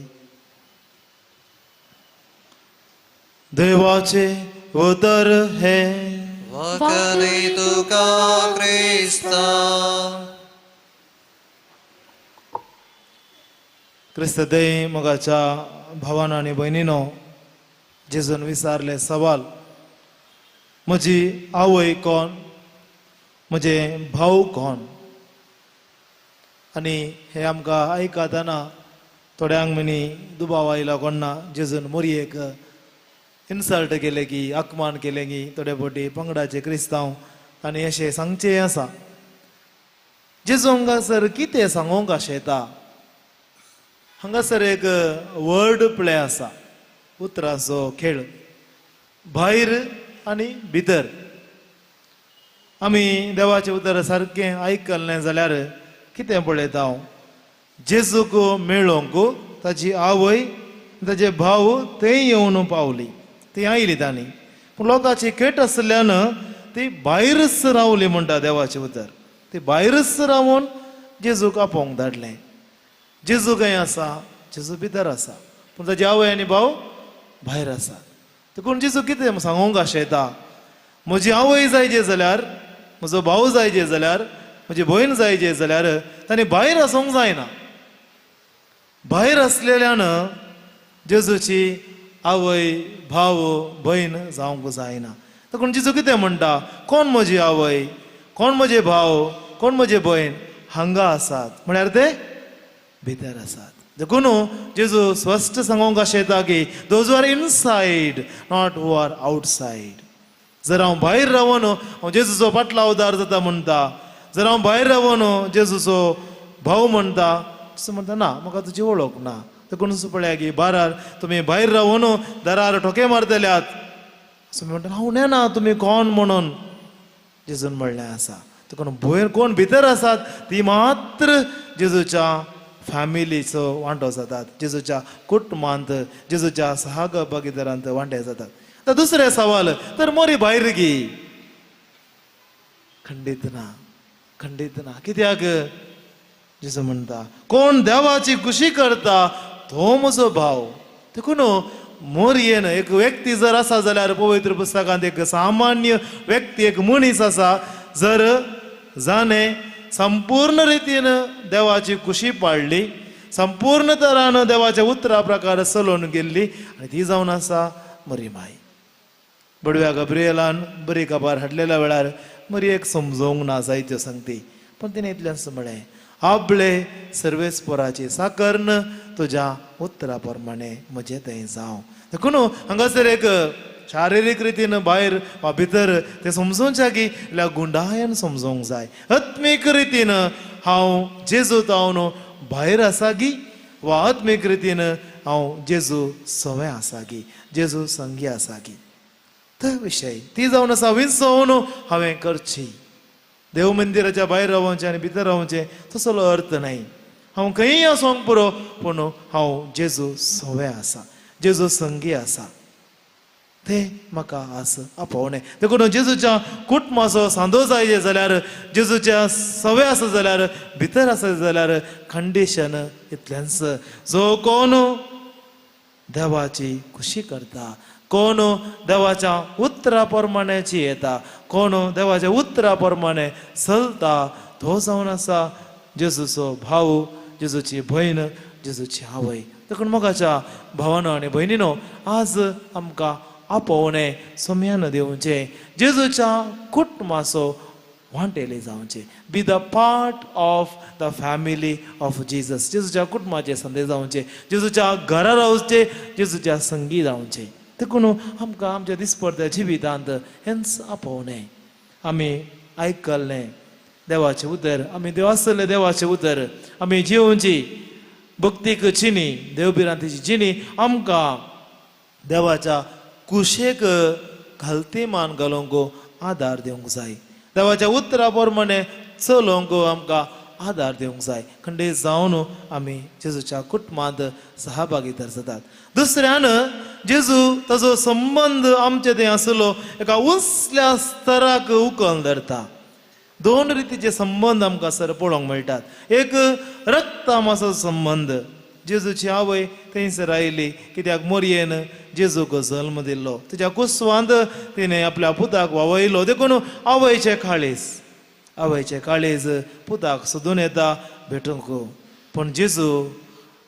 देवाचे उतर हें. वखदी तुका क्रिस्ता. क्रिस्त देय मोगाच्या भावान आनी भयणीनो, जेजून विचारले सवाल, म्हजी आवय कोण, म्हजे भाव कोण? आनी हे आमकां आयकतना थोड्यांक मनी दुबाव आयलो कोण्णा जेजून मोरयेक इन्सल्ट केले की, अपमान केले की. थोडे फावटी पंगडाचे क्रिस्तांव आनी अशें सांगचें आसा. जेजू हांगासर कितें सांगूंक आशेता? हांगासर एक वर्ड प्ले आसा, उतरांचो खेळ, भायर आनी भितर. आमी देवाचें उतर सारकें आयकलें जाल्यार कितें पळयता हांव, जेजूक मेळोंक ताजी आवय ताजे भाव थंय येवन पावली, ती आयली तांणी. पूण लोकांची खेट आशिल्ल्यान ती भायरच रावली म्हणटा देवाचें उतर. ती भायरच रावन जेजूक आपोवंक धाडलें. जेजू खंय आसा? जेजू भितर आसा, पूण ताजी आवय आनी भाव भायर आसात. देखून जेजू कितें सांगूंक आशेता, म्हजी आवय जायजे जाल्यार, म्हजो भाव जायजे जाल्यार, म्हजी भयण जायजे जाल्यार तांणी भायर आसूंक जायना. भायर आसलेल्यान जेजूची आवय भाव भयण जावंक जायना. देखून जेजू कितें म्हणटा, कोण म्हजी आवय, कोण म्हजे भाव, कोण म्हजे भयण? हांगा आसात, म्हळ्यार ते भितर आसात. देखून जेजू स्पश्ट सांगूंक आशेता की those are inside, not who are outside. जर हांव भायर रावन हांव जेजूचो पाटलावदार जाता म्हणटा, जर हांव भायर रावन जेजूचो भाव म्हणटा, तसो म्हणटा ना, म्हाका तुजी वळख ना. देखून पळया की बारार तुमी भायर रावन दारार ठोके मारतल्यात, असो म्हणटा हांव नेना तुमी कोण म्हणून जेजून म्हणलें आसा. देखून भयर कोण भितर आसात ती मात्र जेजूच्या फॅमिलीचो वांटो जातात, जेजूच्या कुटुंबांत, जेजूच्या सहाग भागीदारांत वांटे जातात. आतां दुसरें सवाल, तर मोरी भायर गी? खंडीत ना, खंडीत ना. कित्याक? जेजू म्हणटा कोण देवाची खुशी करता तो म्हजो भाव. देखून मोरयेन एक व्यक्ती जर आसा जाल्यार पवित्र पुस्तकांत एक सामान्य व्यक्ती, एक मनीस आसा, जर जाणें संपूर्ण रितीन देवाची खुशी पाळ्ळी, संपूर्ण तरान देवाच्या उतरा प्रकार चलोवन गेल्ली, आनी ती जावन आसा मरी माय. बडव्या गब्रियलान बरी खबर हाडलेल्या वेळार मरयेक समजोवंक ना जायत्यो संगती, पूण तिणें इतल्यान म्हळें, आपले सर्वेस्पोराची साकर्न तुज्या उतरा प्रमाणे म्हजें थंय जावं. देखून हांगासर एक शारिरीक रितीन भायर वा भितर तें समजोवचें की जाल्यार गुंडायन समजोवंक जाय. आत्मीक रितीन हांव जेजू तावन भायर आसा गी, वा आत्मीक रितीन हांव जेजू सवें आसा गी, जेजू संगी आसा गी, तो विशय ती जावन आसा विंचोवन हांवें करची. देव मंदिराच्या भायर रावचें आनी भितर रावचें तसलो अर्थ न्हय. हांव खंयी आसोंक पुरो, पूण हांव जेजू सवें आसा, जेजू संगी आसा, तें म्हाका आस आपोवणें. देखून जेजूच्या कुटुंबाचो सांदो जायजे जाल्यार, जेजूच्या सवे आसा जाल्यार, भितर आसा जाल्यार कंडीशन इतलेंच, जो कोण देवाची खुशी करता, कोण देवाच्या उतरा प्रमाणाची येता, कोण देवाच्या उतरा प्रमाणे चलता, तो जावन आसा जेजूचो भाव, जेजूची भयण, जेजूची आवय. देखून मोगाच्या भावानो आनी भयणीनो, आज आमकां आपोवणें सोम्यान दिवचें, जेजूच्या कुटुंबाचो वांटेले जावचें. Be the part of the family of Jesus. जेजूच्या कुटुंबाचे संदेश जावचे, जेजूच्या घरा रावचे, जेजूच्या संगी जावचें. देखून आमकां आमच्या दिसपडत्या जिवितांत हेंच आपोवणें. आमी आयकल्लें देवाचें उतर, आमी देव आसले देवाचें उतर, आमी जिवची भक्तीक जिणी, देवभिरांतीची जिणी आमकां देवाच्या कुशेक घालती मान घालूंक आदार दिवंक जाय. देवाच्या उतरा प्रमाणे चलोवंक आमकां आदार दिवंक जाय. खंडीत जावन आमी जेजूच्या कुटुंबांत सहभागीदार जातात. दुसऱ्यान जेजू ताजो संबंद आमचे थंय आसलो एका उंचल्या स्तराक उखल धरता. दोन रितीचे संबंद आमकां सर पळोवंक मेळटात. एक रक्तामाचो संबंद. जेजूची आवय थंयसर आयली कित्याक मोरयेन जेजूक जल्म दिल्लो, तिच्या कुसवांत तिणें आपल्या पुताक वावयलो. देखून आवयचें काळीज, आवयचें काळीज पुताक सोदून येता भेटूंक. पूण जेजू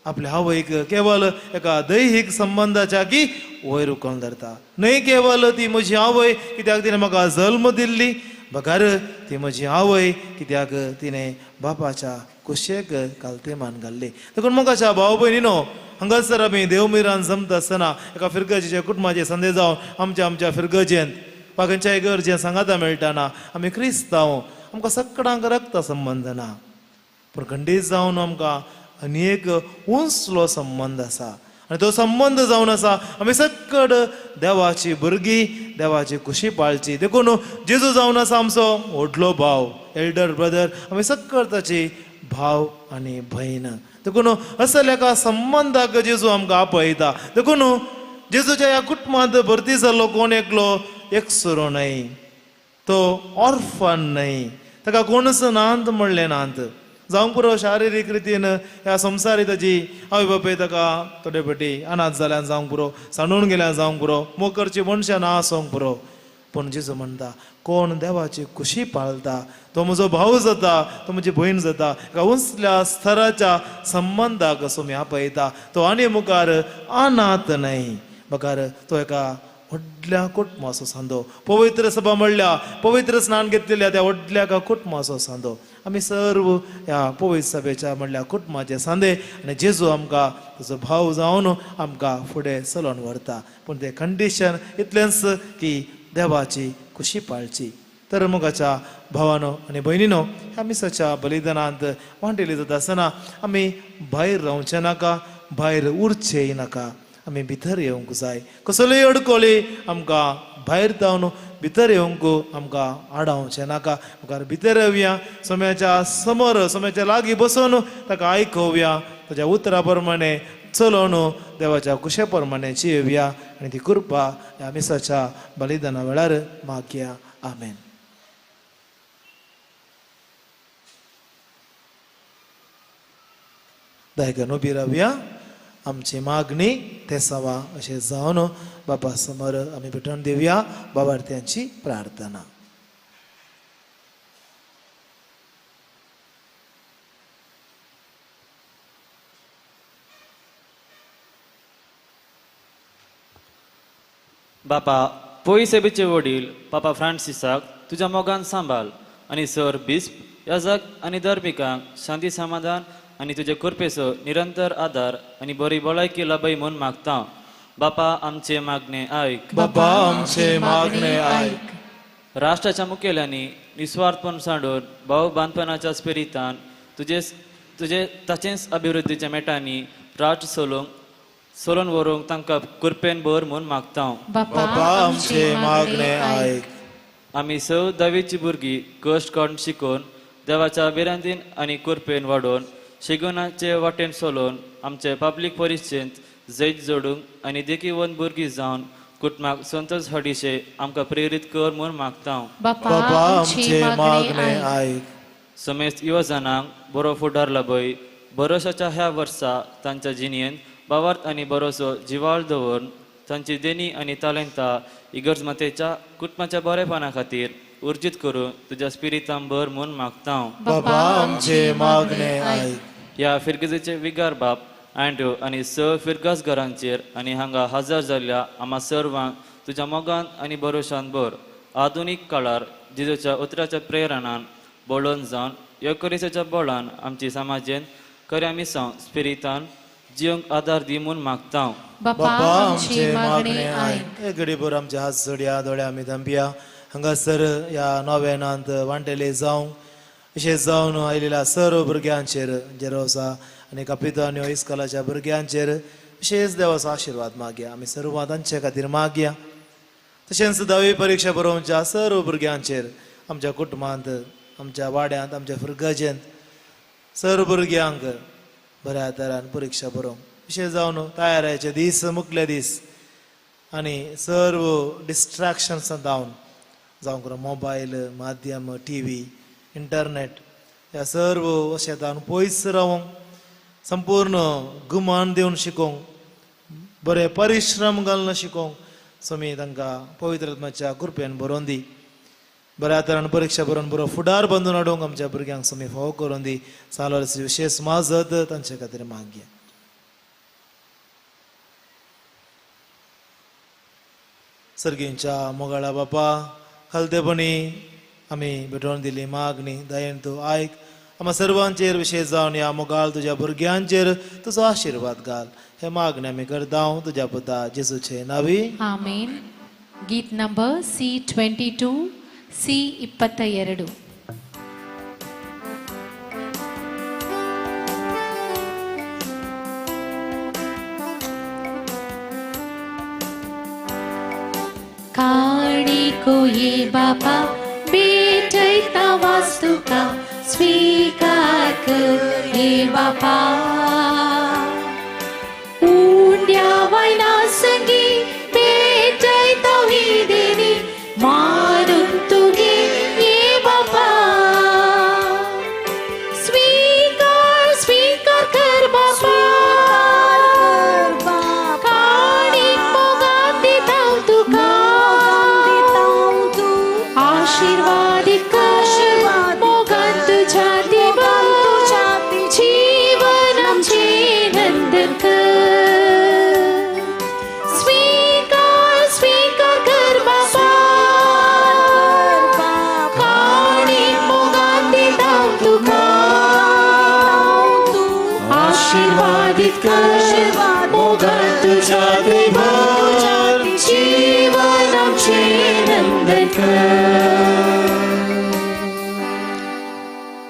आपल्या आवयक केवल एका दैहीक संबंदाच्या की वयर उखलून धरता. न्हय केवल ती म्हजी आवय कित्याक तिणें म्हाका जल्म दिल्ली, बगर ती म्हजी आवय कित्याक तिणें बापाच्या कुशेक कालतेमान घाल्ली. देखून मोगाच्या भाव भयणीनो, हांगासर आमी देवमिरान जमता आसतना एका फिरगजेच्या कुटुंबाचे संदे जावन आमच्या आमच्या फिरगजेंत वा खंयच्याय गरजेन सांगाता मेळटाना आमी क्रिस्तांव, आमकां सगळ्यांक रक्त संबंद ना, पूण खंडीत जावन आमकां आनी एक उंचलो संबंद आसा. आनी तो संबंद जावन आसा आमी सकड देवाची भुरगीं, देवाची खुशी पाळची. देखून जेजू जावन आसा आमचो व्हडलो भाव, एल्डर ब्रदर, आमी सकड ताची भाव आनी भयण. देखून असल्या एका संबंदाक जेजू आमकां आपयता. देखून जेजूच्या ह्या कुटुंबांत भरती जाल्लो कोण एकलो एकसुरो न्हय, तो ऑर्फन न्हय, ताका कोणूच नांत म्हणलें नांत. जावंक पुरो शारिरीक रितीन ह्या संवसारी ताजी आवय बापूय ताका थोडे फावटी अनाथ जाल्यान जावंक पुरो, सांडून गेल्यान जावंक पुरो, मोग करची मनशां ना आसोंक पुरो, पूण जेजू म्हणटा कोण देवाची खुशी पाळता तो म्हजो भाव जाता, तो म्हजी भयण जाता. एका उंचल्या स्तराच्या संबंदाक सोमी आपयता. तो आनी मुखार अनाथ न्हय, बगर तो एका व्हडल्या कुटुंबाचो सांदो. पवित्र सभा म्हणल्या पवित्र स्नान घेतलेल्या त्या व्हडल्या एका कुटुंबाचो सांदो. आमी सर्व ह्या पवित्र सभेच्या म्हणल्या कुटुंबाचे सांदे आनी जेजू आमकां ताजो भाव जावन आमकां फुडें चलोवन व्हरता. पूण तें कंडिशन इतलेंच की देवाची खुशी पाळची. तर मोगाच्या भावानो आनी भयणीनो, ह्या मिसाच्या बलिदानांत वांटेली जाता आसतना आमी भायर रावचें नाका, भायर उरचेंय नाका, आमी भितर येवंक जाय. कसल्योय अडकळी आमकां भायर जावन भितर येवंक आमकां आडावचें नाका. मुखार भितर येवया, सोम्याच्या समोर सोम्याच्या लागीं बसून ताका आयकोवया, ताच्या उतरा प्रमाणे चलोवन देवाच्या कुशे प्रमाणे जियोवया आनी ती कृपा ह्या मिसाच्या बलिदाना वेळार मागया. आमेन. दायकन उबी रावया. आमची मागणी तेसावा अशें जावन बाबा समोर आमी भेटोवन दिवया बाबार्थ्यांची प्रार्थना. बापा पयसेबेचे वडील पापा फ्रांसिसाक तुज्या मोगान सांबाळ आनी सर बिस्प याजक आनी धर्मिकांक शांती समाधान आनी तुजे कृपेचो निरंतर आदार आनी बरी भलायकी लाभय म्हूण मागता. बापा आमचे मागणे आयक. बापा आमचे मागणे आयक. राष्ट्राच्या मुखेल्यांनी निस्वार्थपण सांडून भाव बांदपणाच्या स्पिरितान तुजे तुजे ताचेच अभिवृद्धीच्या मेटांनी राष्ट्र सोलोवंक सोलोवन व्हरूंक तांकां कृपेन भर म्हूण मागता. बापा आमचे मागणे आयक. आमी स दावीची भुरगीं कश्ट काडून शिकोवन देवाच्या भिरांतीन आनी कृपेन वाडोवन शिगुणाचे वाटेन सोलोवन आमचे पब्लीक परिक्षेंत जैत जोडूंक आनी देखीवंत भुरगीं जावन कुटुंबाक संतोष हाडिशे आमकां प्रेरीत कर म्हूण मागता. बापा आमचे मागणे आयक. समेस्त युवजणांक बरो फुडार लाभय. भरोशाच्या ह्या वर्सा तांच्या जिणेंत भावार्थ आनी बरोसो जिवाळ दवरून तांची देणी आनी तालेंतां इगर्ज मातेच्या कुटुंबाच्या बरेपणा खातीर उर्जीत करून तुज्या स्पिरितान भर म्हूण मागता. बाबा आमचे मागणे आयक. ह्या फिरगजेचे विगार बाप अँड्रू आनी स फिरगास घरांचेर आनी हांगा हजर जाल्ल्या आमा सर्वांक तुज्या मोगान आनी भरोशान भर. आधुनीक काळार जेजूच्या उतराच्या प्रेरणान बळोवन जावन योकरिसाच्या बळान आमची समाजेन खऱ्या मिसांव स्पिरितान जिवंक आदार दी म्हूण मागता. बापा आमचे मागणे आयक. एक घडीभर आमचे हात जोडया, दोळे आमी धांपया. हांगासर ह्या नोवेनांत वांटेले जावंक विशेश जावन आयिल्ल्या सर्व भुरग्यांचेर जेरोसा आनी कापितान्यो इस्कोलाच्या भुरग्यांचेर विशेश देवाचो आशिर्वाद मागया. आमी सर्वां तांचे खातीर मागया. तशेंच धावी परिक्षा बरोवच्या सर्व भुरग्यांचेर आमच्या कुटुंबांत, आमच्या वाड्यांत, आमच्या फिरगजेंत सर भुरग्यांक बऱ्या तरान परिक्षा बरोवंक विशेश जावन तयाराचे दीस मुखले दीस आनी सर्व डिस्ट्रॅक्शन्स जावन जावं करून मोबायल माध्यम टी व्ही इंटरनेट ह्या सर्व अशें पयस रावूंक संपूर्ण गुमान दिवन शिकोवंक बरे परिश्रम घालून शिकोवंक स्वामी तांकां पवित्र आत्म्याच्या कृपेन बरोवन दी. बऱ्या तरान परिक्षा बरोवन बरो फुडार बांदून हाडूंक आमच्या भुरग्यांक स्वामी फावो करून दी. सालवार विशेष माजत तांचे खातीर मागया. सर्गींच्या मोगाळा बापा, खालतेपणी आमी भेटोवन दिली मागणी दयेन तूं आयक. आमा सर्वांचेर विशेष जावन ह्या मोगाळ तुज्या भुरग्यांचेर तुजो आशिर्वाद घाल. हे मागणी आमी करता तुज्या पुता जेजूचे नावी. आमेन. गीत नंबर C22 C22. काणिको ये बापा भेटयता वास्तुका स्वीकार कर हे बापा. उंड्या वयना संगी भेटयता ही देणी मारून तुगे ये बापा. स्वीकार स्वीकार कर बापा, काणीक मोगान दिता तुका, आशीर्वादित कर मोगान तुझ्या देवा, जीवन आमचें नंदन कर. स्वीकार स्वीकार कर बापा, काणीक मोगान दिता तुका, आशीर्वादित कर मोगान तुझ्या देवा, जीवन आमचें नंदन कर.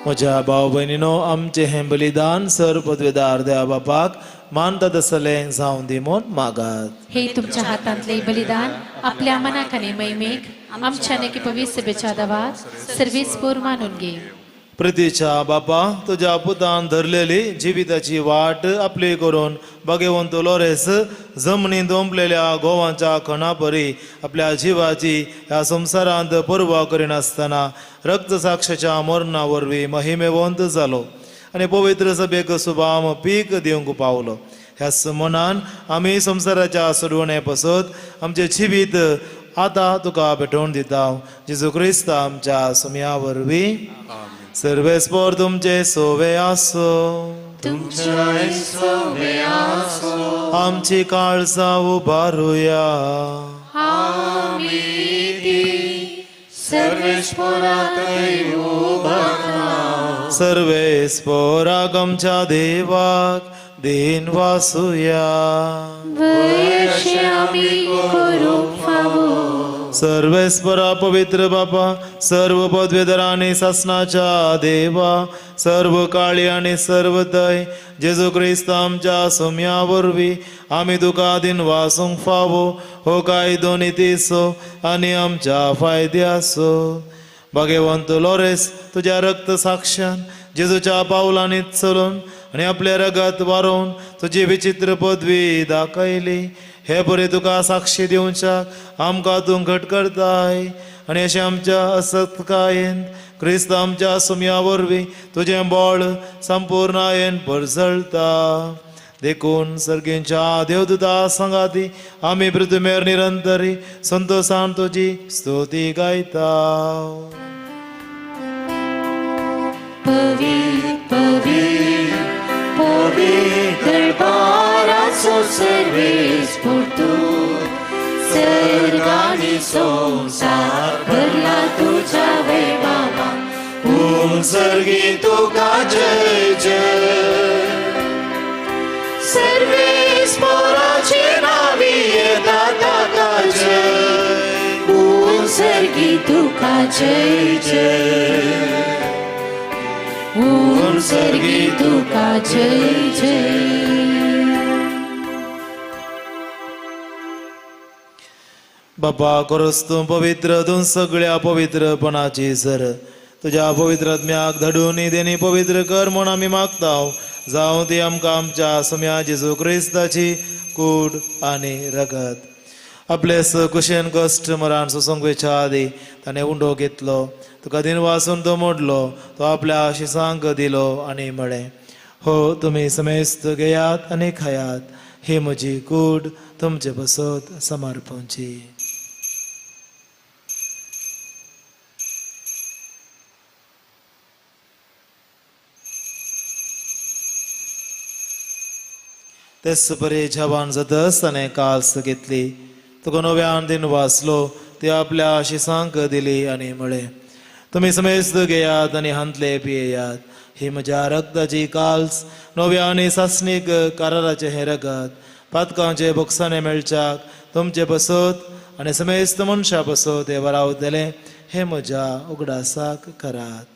म्हज्या भाव भयणीनो, आमचें हें बलिदान सर पदवेदार देवा बापाक मानता तसलें जावं दी म्हूण मागात. हे तुमच्या हातांतले बलिदान आपल्या मनाक आनी महिमेक आमच्या नेकी पवित्र सभेच्या दवात सर्वेस्पोर मानून घे. प्रितीच्या बापा, तुज्या पुतान धरलेली जिविताची वाट आपली करून भाग्यवंत लोरेस जमनींत ओंपलेल्या गोवांच्या खणापरी आपल्या जिवाची ह्या संवसारांत पर्वा करिनासतना रक्तसाक्षाच्या मरणा वरवीं महिमेवंत जालो आनी पवित्र सभेक सुभाम पीक दिवंक पावलो. ह्याच मनान आमी संवसाराच्या सोडवणे पासत आमचें जिवीत आतां तुका भेटोवन दिता. जेजू क्रिस्त आमच्या सुमया वरवीं. सर्वेस्पोर तुमचे सोवे आसो, आमची काळजां उबारुया. सर्वेस्पोराक आमच्या देवाक दीन वासुया. सर्वेस्परा पवित्र बापा, सर्व पदवेधर आनी सासनाच्या देवा, सर्व काळी आनी सर्व दय जेजू क्रिस्त आमच्या सुम्या वरवीं आमी तुका दिन वासूंक फावो हो कायदो नितीचो आनी आमच्या फायद्याचो. भाग्यवंत लोरेस, तुज्या रक्त साक्षान जेजूच्या पावलांनी चलून आनी आपले रगत वारोवन तुजी विचित्र पदवी दाखयली. हे बरे तुका साक्षी दिवच्याक आमकां तूं घट करताय आनी अशें आमच्या असत्कायेन क्रिस्त आमच्या सुमया वरवीं तुजें बळ संपूर्णायेन परजळता. देखून सर्गींच्या देवदूता सांगाती आमी पृथ्वीर निरंतरी संतोषान तुजी स्तुती गायता. पवित्र पवित्र पवित्र बाराचो सर्वेस्पोर तूं, सर्गांनी संवसार भरला तुज्या वैभवान. सर्गी तुका जय जय, सर्वेस्पोराचे नावी येता ताका जय. सर्गी तुका जय जय, सर्गी तुका जय जय. बाबा कोरस तूं पवित्र, तूं सगळ्या पवित्रपणाची सर, तुज्या पवित्र आत्म्याक धाडून देणी पवित्र कर म्हूण आमी मागता. जावं ती आमकां आमच्या सम्या जेजू क्रिस्ताची कूड आनी रगत. आपले कुशेन कश्ट मरान सोसूंक वेच्या आदी ताणें उंडो घेतलो, तुका दिन वासून तो मोडलो, तो आपल्या शिसांक दिलो आनी म्हळें, हो तुमी समेस्त घेयात आनी खायात, ही म्हजी कूड तुमचे पसत समर्पणची. तेच परी जेवण जातच ताणें काल्स घेतली, तुका नव्यान दिन वाचलो, ती आपल्या शिसांक दिली आनी म्हळें, तुमी समेस्त घेयात आनी हांतले पियेयात, ही म्हज्या रक्ताची काल्स, नव्या आनी सासणीक कराराचें हें रगत, पातकांचे बोगसाणे मेळच्याक तुमचे पसत आनी समेस्त मनशां पसत हें वरावतलें, हें म्हज्या उगडासाक करात.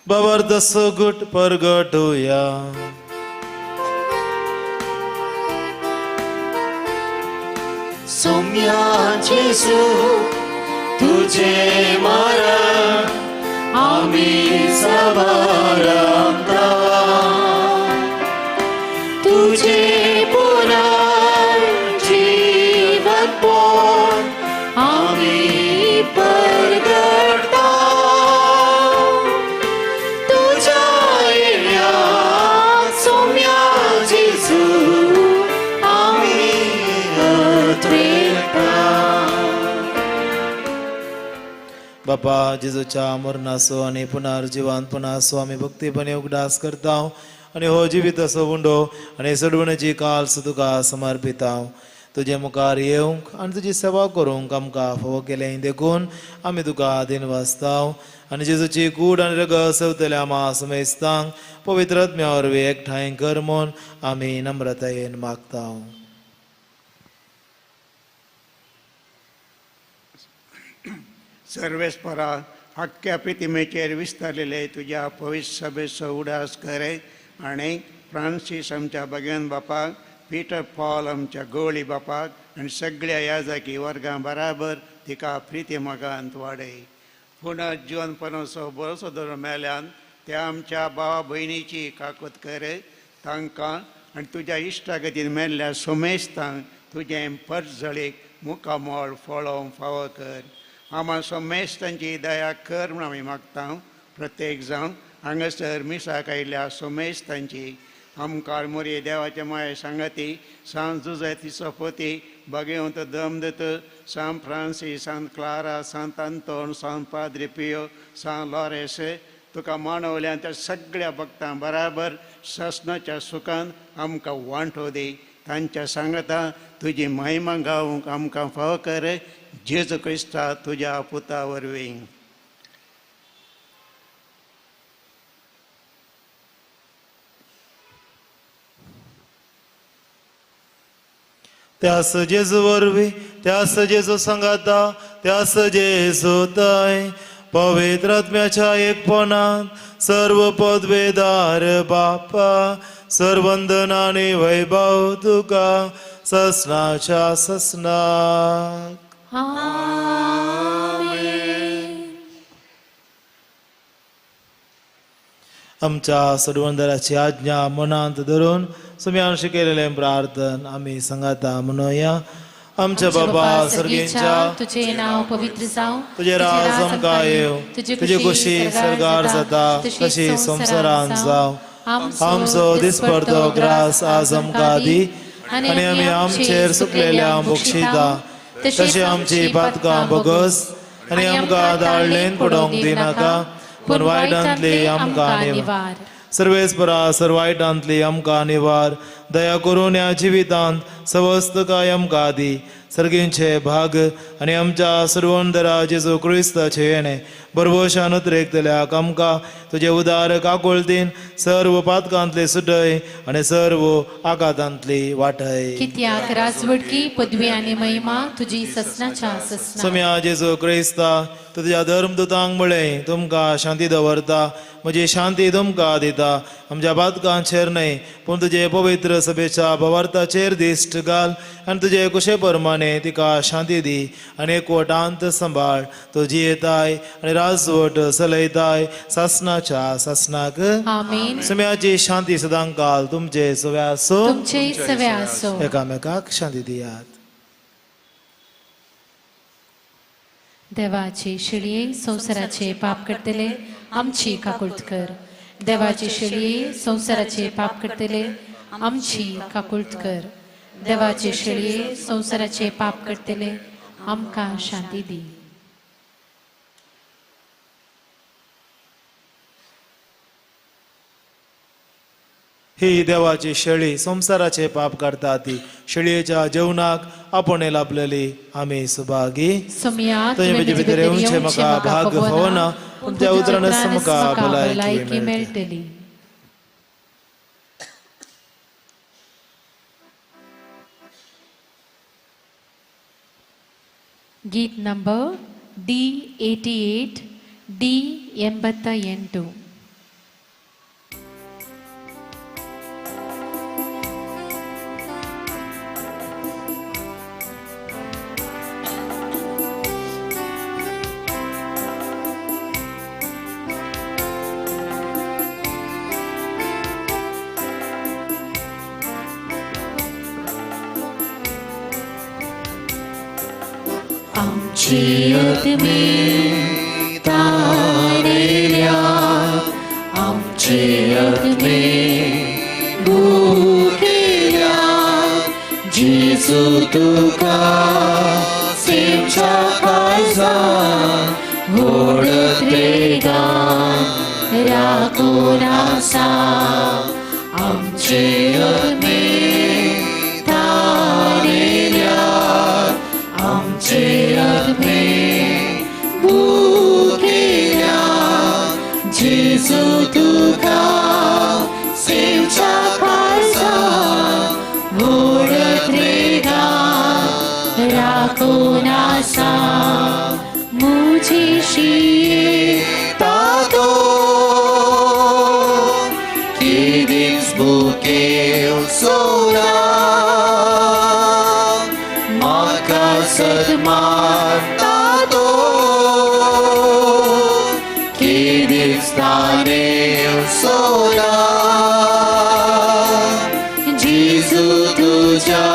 बाबर दसो गुट परगटुया. सोम्या जेजू तुझे मरण आमी सवारता, तुझे पुनर्जीवन पोन आमी परगटता, तुझ्या येण्या सोम्या जेजू आमी अत्रेता. बापा जेजूच्या मरणाचो आनी पुनर्जिवंतपणाचो आमी भक्तीपणे उगडास करता आनी हो जिवीत असो उंडो आनी सोडवण्याची काल्स तुका समर्पिता. तुजे मुखार येवंक आनी तुजी सेवा करूंक आमकां फावो केलें देखून आमी तुका दिनवासता आनी जेजूची कूड आनी रगत सवतल्या आमा समेस्तांक पवित्र आत्म्या वरवीं एकठांय कर म्हूण आमी नम्रतायेन मागता. सर्वेस्परा आख्ख्या प्रतिमेचेर विस्तारलेले तुज्या पवित्र सभेचो उडास करे आनी फ्रांसीस आमच्या भगवान बापाक, पीटर पॉल आमच्या गवळी बापाक आनी सगळ्या याजाकी वर्गां बराबर तिका प्रिती मोगांत वाडय. पुनः जिवनपणाचो बरोसो धरून मेल्यान त्या आमच्या भावा भयणीची काकूत करे, तांकां आनी तुज्या इश्टागतीन मेल्ल्या सोमेस्तांक तुजें परजळीक मुखामळ फळोवंक फावो कर. आमा सोमेस्तांची दया कर म्हूण आमी मागता. प्रत्येक जावन हांगासर मिसाक आयिल्ल्या सोमेस्तांची आमकां मोरये देवाचे माये सांगाती सांत जुझे तिसोपोती भगवंत दमदत सांत फ्रांसीस, सांत क्लारा, सांत अंतोन, सांत पाद्रे पियो, सांत लॉरेस तुका मानवल्यान त्या सगळ्या भक्तां बराबर ससनाच्या सुखान आमकां वांटो दी. तांच्या सांगाता तुजी महिमा गावंक आमकां फावो कर, जेजू क्रिस्ता तुज्या पुता वरवीं. त्यास जेजू वरवीं, त्यास जेजू सांगाता, त्यास जेजू ताय पवित्र आत्म्याच्या एकपणांत सर्व पदवेदार बापा सर्वंदनाने वैभव तुका ससनाच्या ससनाक. आमेन. आमच्या सोडवणदाराची आज्ञा मनांत धरून सुम्यान शिकयलेलें प्रार्थन आमी सांगाता म्हणुया. आमच्या बाबा सर्गेंच्या, तुझे नाव पवित्र जावं, तुझे राज आमकां येवं, तुजी खुशी सर्गार जाता तशी संवसारांत जावं. आमचो दिसपडतो ग्रास आज आमकां दी आनी आमी आमचेर सुकलेल्या बक्षिता तशी आमची पातकां बगस आनी आमकां दाळलेन पडोवंक दिनाका, पूण वायटांतली आमकां निवार. सर्वेस्परा सर वायटांतली आमकां निवार. दया करून ह्या जिवितांत सवस्तकाय आमकां दी. सर्गींचे भाग आनी आमच्या सर्वंदरा जेजू क्रिस्ताचे येणें बरबोशान उतरेकतल्याक आमकां तुजे उदार काकुळतीन सर्व पातकांतली सुटय आनी सर्व आघातांतली वाटय. कित्याक राजवटकी पदवी आनी महिमा तुजी ससनाच्या ससना. सोम्या जेजू क्रिस्ता, तुज्या धर्मदूतांक म्हळें, तुमकां शांती दवरता, म्हजी शांती तुमकां दिता आमच्या बादकांचेर न्हय पूण तुजे पवित्र सभेच्या भवार्थाचेर दिश्ट घाल आनी तुजे कुशे प्रमाणे तिका शांती दी आनी एकवटांत सांबाळ. तो जियेताय आनी राजवट चलयताय सासनाच्या सासनाक. आमेन. सुम्याची शांती सदांकाल तुमचे सव्या आसो. तुमचे सवे आसो. एकामेकाक शांती दियात. देवाचे शिळये संवसाराचे पाप करतले आमची काकुळट कर. देवाचे शिळये संवसाराचे पाप करतले आमची काकुळट कर. देवाचे शिळये संवसाराचे पाप करतले आमकां शांती दी. ही देवाची शेळी संवसाराचे पाप काडटा ती शेळयेच्या जेवणाक आपण लाभलेली आमी सुभागी. सोमया तुजें म्हजे भितर येवचें म्हाका भाग फावना, पूण त्या उतरानच म्हाका भलायकी मेळटली. गीत नंबर D88 D88. आमची आत्मे तारेल्या, आमचे आत्मे भुकेल्या, जेजू तुका सेवच्या काळजान व्हड त्रेगान राखून आसा. आमचे आत्मे तारेल्या, आमचे आत्मे भुकेल्या, जेजू तुका सेवच्या काळजान व्हड त्रेगान राखून आसा. मुझेशी तातो किदीस भुकेल सोना म्हाका सदमारता तो किदीस तानेल सोना. जेजू तुज्या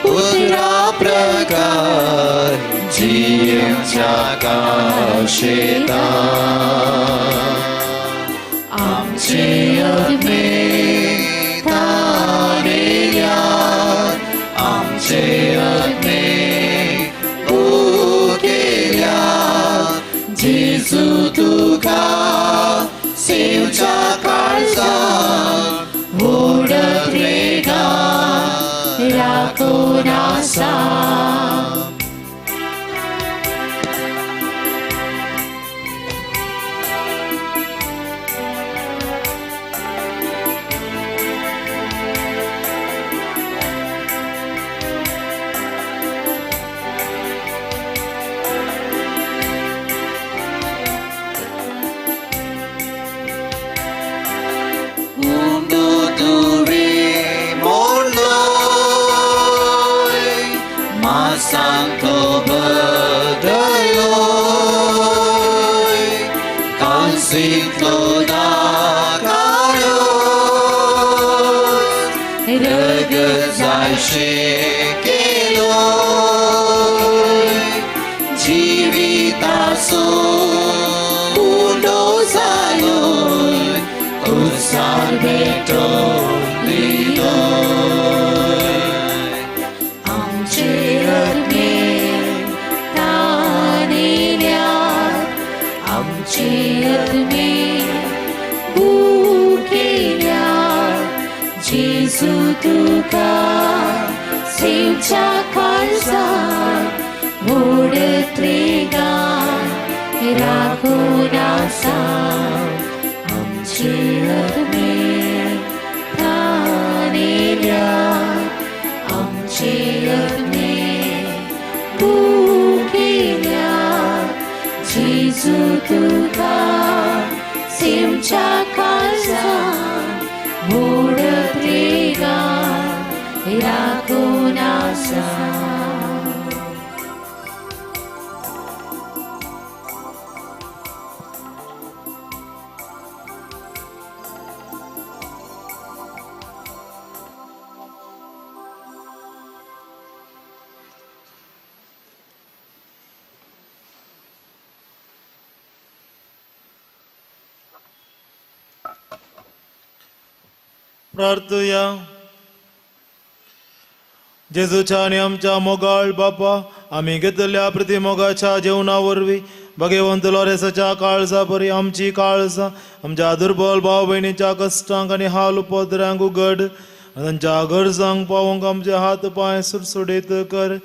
उतरा प्रकार जियेवच्या काशेता. आमचे आत्मे तारेल्या, आमचे आत्मे भुकेल्या, जेजू तुका सेवच्या काळजान व्हड त्रेगान राखून आसा. Santo बदलोय कांसींतलो दाकारो रगत जायशें केलोय जिविताचो उंडो जालोय उसार भेटोवन दिलोय. आमचे आत्मे तानेल्या, आमचे आत्मे भुकेल्या, जेजू तुका सेवच्या काळजान व्हड त्रेगान राखून आसा. आमचे आत्मे तानेल्या, आमचे आत्मे भुकेल्या, जेजू तुका सेवच्या काळजान काळजा. प्रार्थुया. जेजूच्या आनी आमच्या मोगाळ बापा, आमी घेतल्या प्रतिमोगाच्या जेवणा वरवीं भगवंत लॉरेसाच्या काळजा परी आमची काळजां आमच्या दुर्बल भाव भयणीच्या कश्टांक आनी हाल उपद्र्यांक उगड, तांच्या गरजांक पावोवंक आमचे हात पांय सुडसुडीत कर.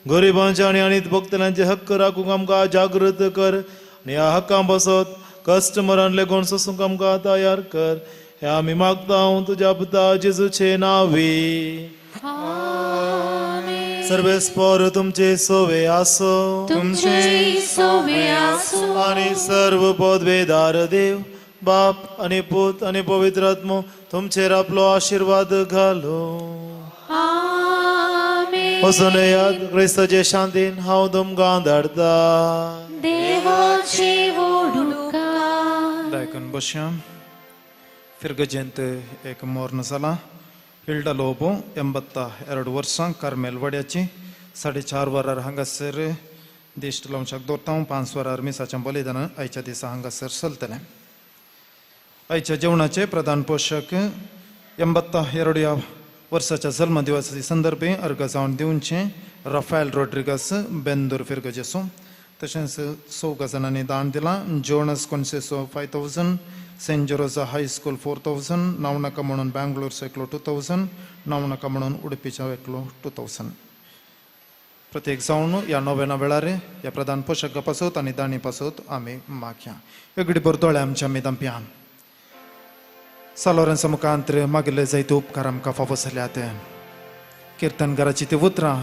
गरिबांचे आनी अनीत भक्तल्यांचे हक्क राखूंक आमकां जागृत कर आनी ह्या हक्कां पासत कस्टमरान लेगून सोसूंक आमकां तयार कर. हे आमी मागता तुज्या पुता जेजूचे नांवी. सर्वेस्पर तुमचे सोवे आसो, तुमचे सोवे आसो. आनी सर्व पदवेदार देव बाप आनी पूत आनी पवित्र आत्मो तुमचेर आपलो आशिर्वाद घालो. वचून येयात क्रिस्ताचे शांतीन हांव तुमकां धाडटा. देवाचे वोडुका. दायकून बसया. फिर्गजेंत एक मोर्न जाला. हिल्डा लोबो 82 वर्सां, कार्मेल वाड्याची. 4:30 वरार हांगासर दिश्ट लावंक दवरता. 5 वरार मिसाचें बलिदान आयच्या दिसा हांगासर चलतलें. आयच्या जेवणाचे प्रधान पोशक 82 वर्साच्या जल्मदिवसाचे संदर्भे अर्घ जावन दिवचें राफायल रोड्रिगस बेंदूर फिर्गजेसो. तशेंच 4 जाणांनी दान दिलां. Jonas Conceicao 5000, Saint George high school 4000, नावनाका म्हणून बँगलोरचो एकलो 2000, नावनाका म्हणून उडपीचो एकलो 2000. प्रत्येक जावन ह्या नोवेना वेळार ह्या प्रधान पोशका पासत आनी दाणी पासत आमी मागया. एगडी भर दोळे आमच्या आमी दांपया. सालोरेंसा मुखांत मागिल्ले जायते उपकार आमकां फावो जाल्यात. किर्तनकाराची ती उतरां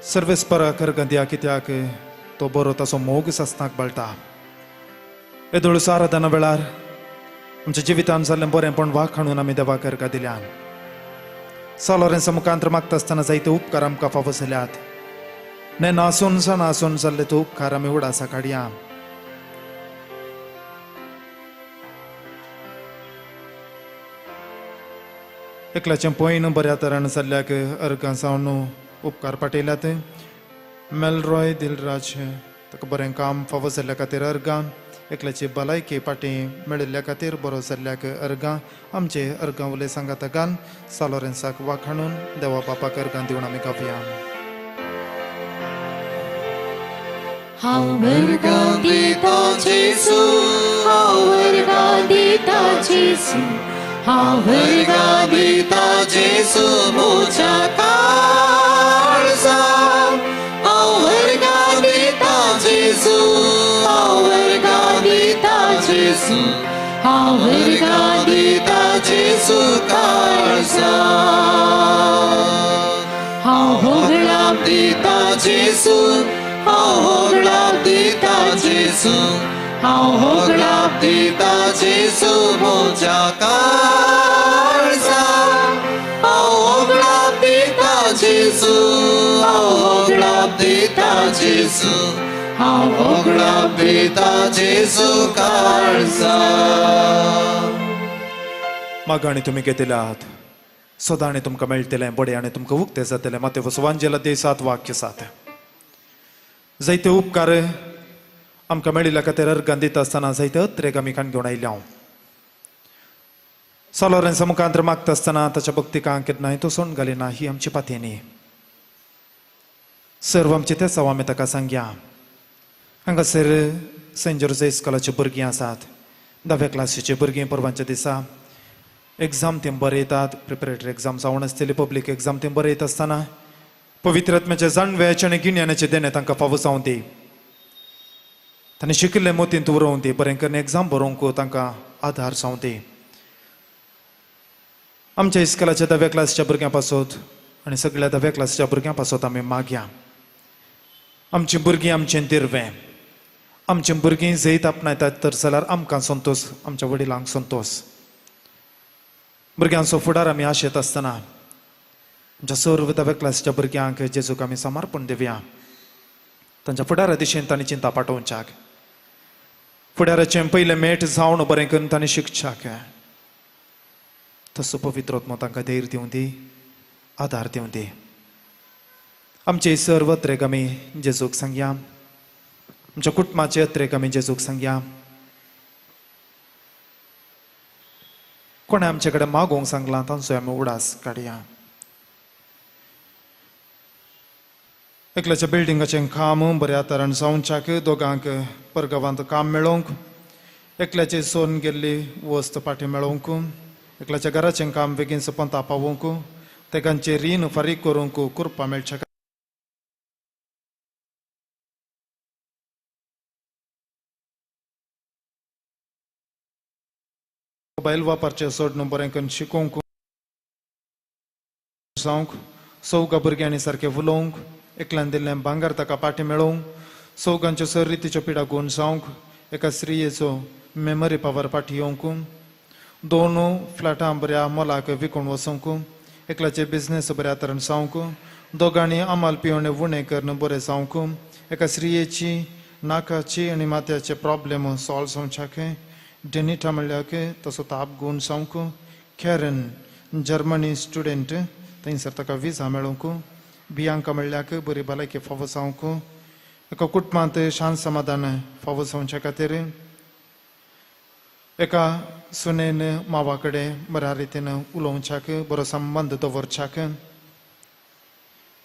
सर्वेस्परा करगां दिया, कित्याक तो बरो ताचो मोग सासणाक बळटा. येदोळचो आराधना वेळार आमच्या जिवितान जाल्लें बरेंपण वाखाणून आमी देवाक अर्गां दिल्यान. सालोरेंसा मुखांत मागता आसतना जायते उपकार आमकां फावो जाल्यात. नेना आसून जाणा आसून जाल्ले ते उपकार आमी उडासा काडया. एकल्याचें पयन बऱ्या तरान जाल्ल्याक अर्गां जावन उपकार पाटयल्यात. मेलरॉय दिलराज ताका बरें काम फावो जाल्ल्या खातीर अर्गां, एकल्याची भलायकी पाटी मेळिल्ल्या खातीर बरो जाल्ल्याक अर्गां. आमचे अर्गां उलय सांगाता घाल सालोरेंसाक वाखाणून देवा बापाक अर्गां दिवन आमी गावया. हांव अर्गां दिता जेजू, हांव अर्गां दिता जेजू, हांव अर्गां दिता जेजू म्हज्या काळजा. हांव अर्गां दिता जेजू, हांव अर्गां दिता जेजू, हांव अर्गां दिता जेजू काळजा. हांव होगडाप दिता जेजू, हांव होगडाप दिता जेजू, हांव होगडाप दिता जेजू म्हज्या काळजा. हांव होगडाप दिता जेजू, हांव होगडाप दिता जेजू, हांव होगडाप दिता जेजू काळजा. मागाणी तुमी घेतले आहात, सदांनी तुमकां मेळटलें, बडें आनी तुमकां उक्तें जातलें. मातेवस वांजेला दे 7 वाक्य 7. जायते उपकार आमकां मेळिल्ल्या खातीर अर्गां दिता आसतना जायते अत्रेक आमी काण घेवन आयल्या. सालोरेंसा मुखांत मागता आसतना ताच्या भक्तिकांक केन्नाय तो सोंड घालिना ही आमची पातयेनी. सर्व आमचे तेच हांव आमी ताका सांगया. हांगासर सेंट जॉर्ज इस्कॉलाची भुरगीं आसात, 10व्या क्लासीची भुरगीं परवांच्या दिसा एग्जाम ती बरयतात. प्रिपरेटरी एग्जाम जावन आसतली, पब्लीक एग्जाम ती बरयता आसतना पवित्र आत्म्याच्या जाणव्याचें आनी गिन्यानाचें देणें तांकां फावो जावं दी. तांणी शिकिल्लें मोतींत उरोवं दी, बरें करून एग्जाम बरोवंक तांकां आदार जावं दी. आमच्या इस्कॉलाच्या 10व्या क्लासीच्या भुरग्यां पासत आनी सगळ्या 10व्या क्लासीच्या भुरग्यां पासत आमी मागया. आमचीं भुरगीं आमचें दिर्वें, आमचीं भुरगीं जैत आपणायतात तर जाल्यार आमकां संतोश, आमच्या वडिलांक संतोश. भुरग्यांचो फुडार आमी आशेत आसतना आमच्या सर्व धाव्या क्लासीच्या भुरग्यांक जेजूक आमी समर्पण दिवया. तांच्या फुडारा दिशेन तांणी चिंता पाठोवच्याक, फुडाराचें पयलें मेट जावन बरें करून तांणी शिकच्याक. तसो पवित्र आत्मो तांकां धैर्य दिवं दी, आदार दिवं दी. आमचे सर्व अत्रेक आमी जेजूक सांगया, आमच्या कुटुंबाचे अत्रेक आमी जेजूक सांगया. कोणें आमचे कडेन मागोवंक सांगलां तांचो आमी उडास काडया. एकल्याच्या बिल्डिंगाचें काम बऱ्या तरान जावच्याक, दोगांक परगांवांत काम मेळोवंक, एकल्याची सोन गेल्ली वस्त फाटीं मेळोवंक, एकल्याच्या घराचें काम बेगीन सोंपता पावोवंक, तेगांचें रीण फारीक करूंक कृपा मेळच्या. मोबायल वापरचें सोडून बरें करून शिकोवंक जावंक, सौगा भुरग्यांनी सारकें उलोवंक, एकल्यान दिल्लें भांगर ताका पाटी मेळोवंक, सौगांच्यो सर रितीच्यो पिडा गुण जावंक, एका स्त्रियेचो मेमरी पावर पाटी येवंक, दोन फ्लॅटां बऱ्या मोलाक विकून वचूंक, एकल्याचे बिजनेस बऱ्या तरेन जावंक, दोगांनी अमाल पिवणे उणें करून बरें जावंक, एका स्त्रियेची नाकाची आनी माथ्याचे प्रॉब्लेम सॉल्व जावच्याक, डेनिटा म्हणल्यार तसो ताप गुण जावंक, कॅरन जर्मनी स्टुडंट थंयसर ताका विजा मेळोवंक, बियांका म्हणल्यार बरी भलायकी फावो जावंक, एका कुटुंबांत शांत समाधान फावो जावच्या खातीर, एका सुनेन मावा कडेन बऱ्या रितीन उलोवच्याक, बरो संबंद दवरच्याक.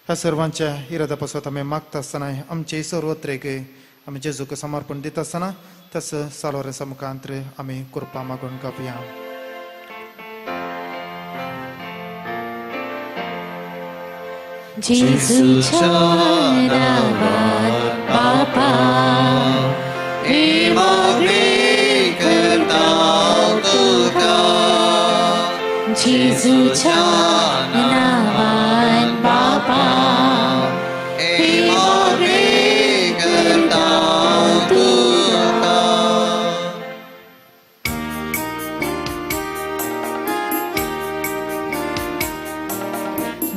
ह्या सर्वांच्या इरादा पासत आमी मागता आसतना आमचे सर्वत्रेक आमी जेजूक समर्पण दिता आसतना तस सालोरेसा मुखांत आमी कृपा मागून गावया. जेजूच्या नावान बापा ही मागणी करता तुका, जेजूच्या नावान बापा ही मागणी करता तुका.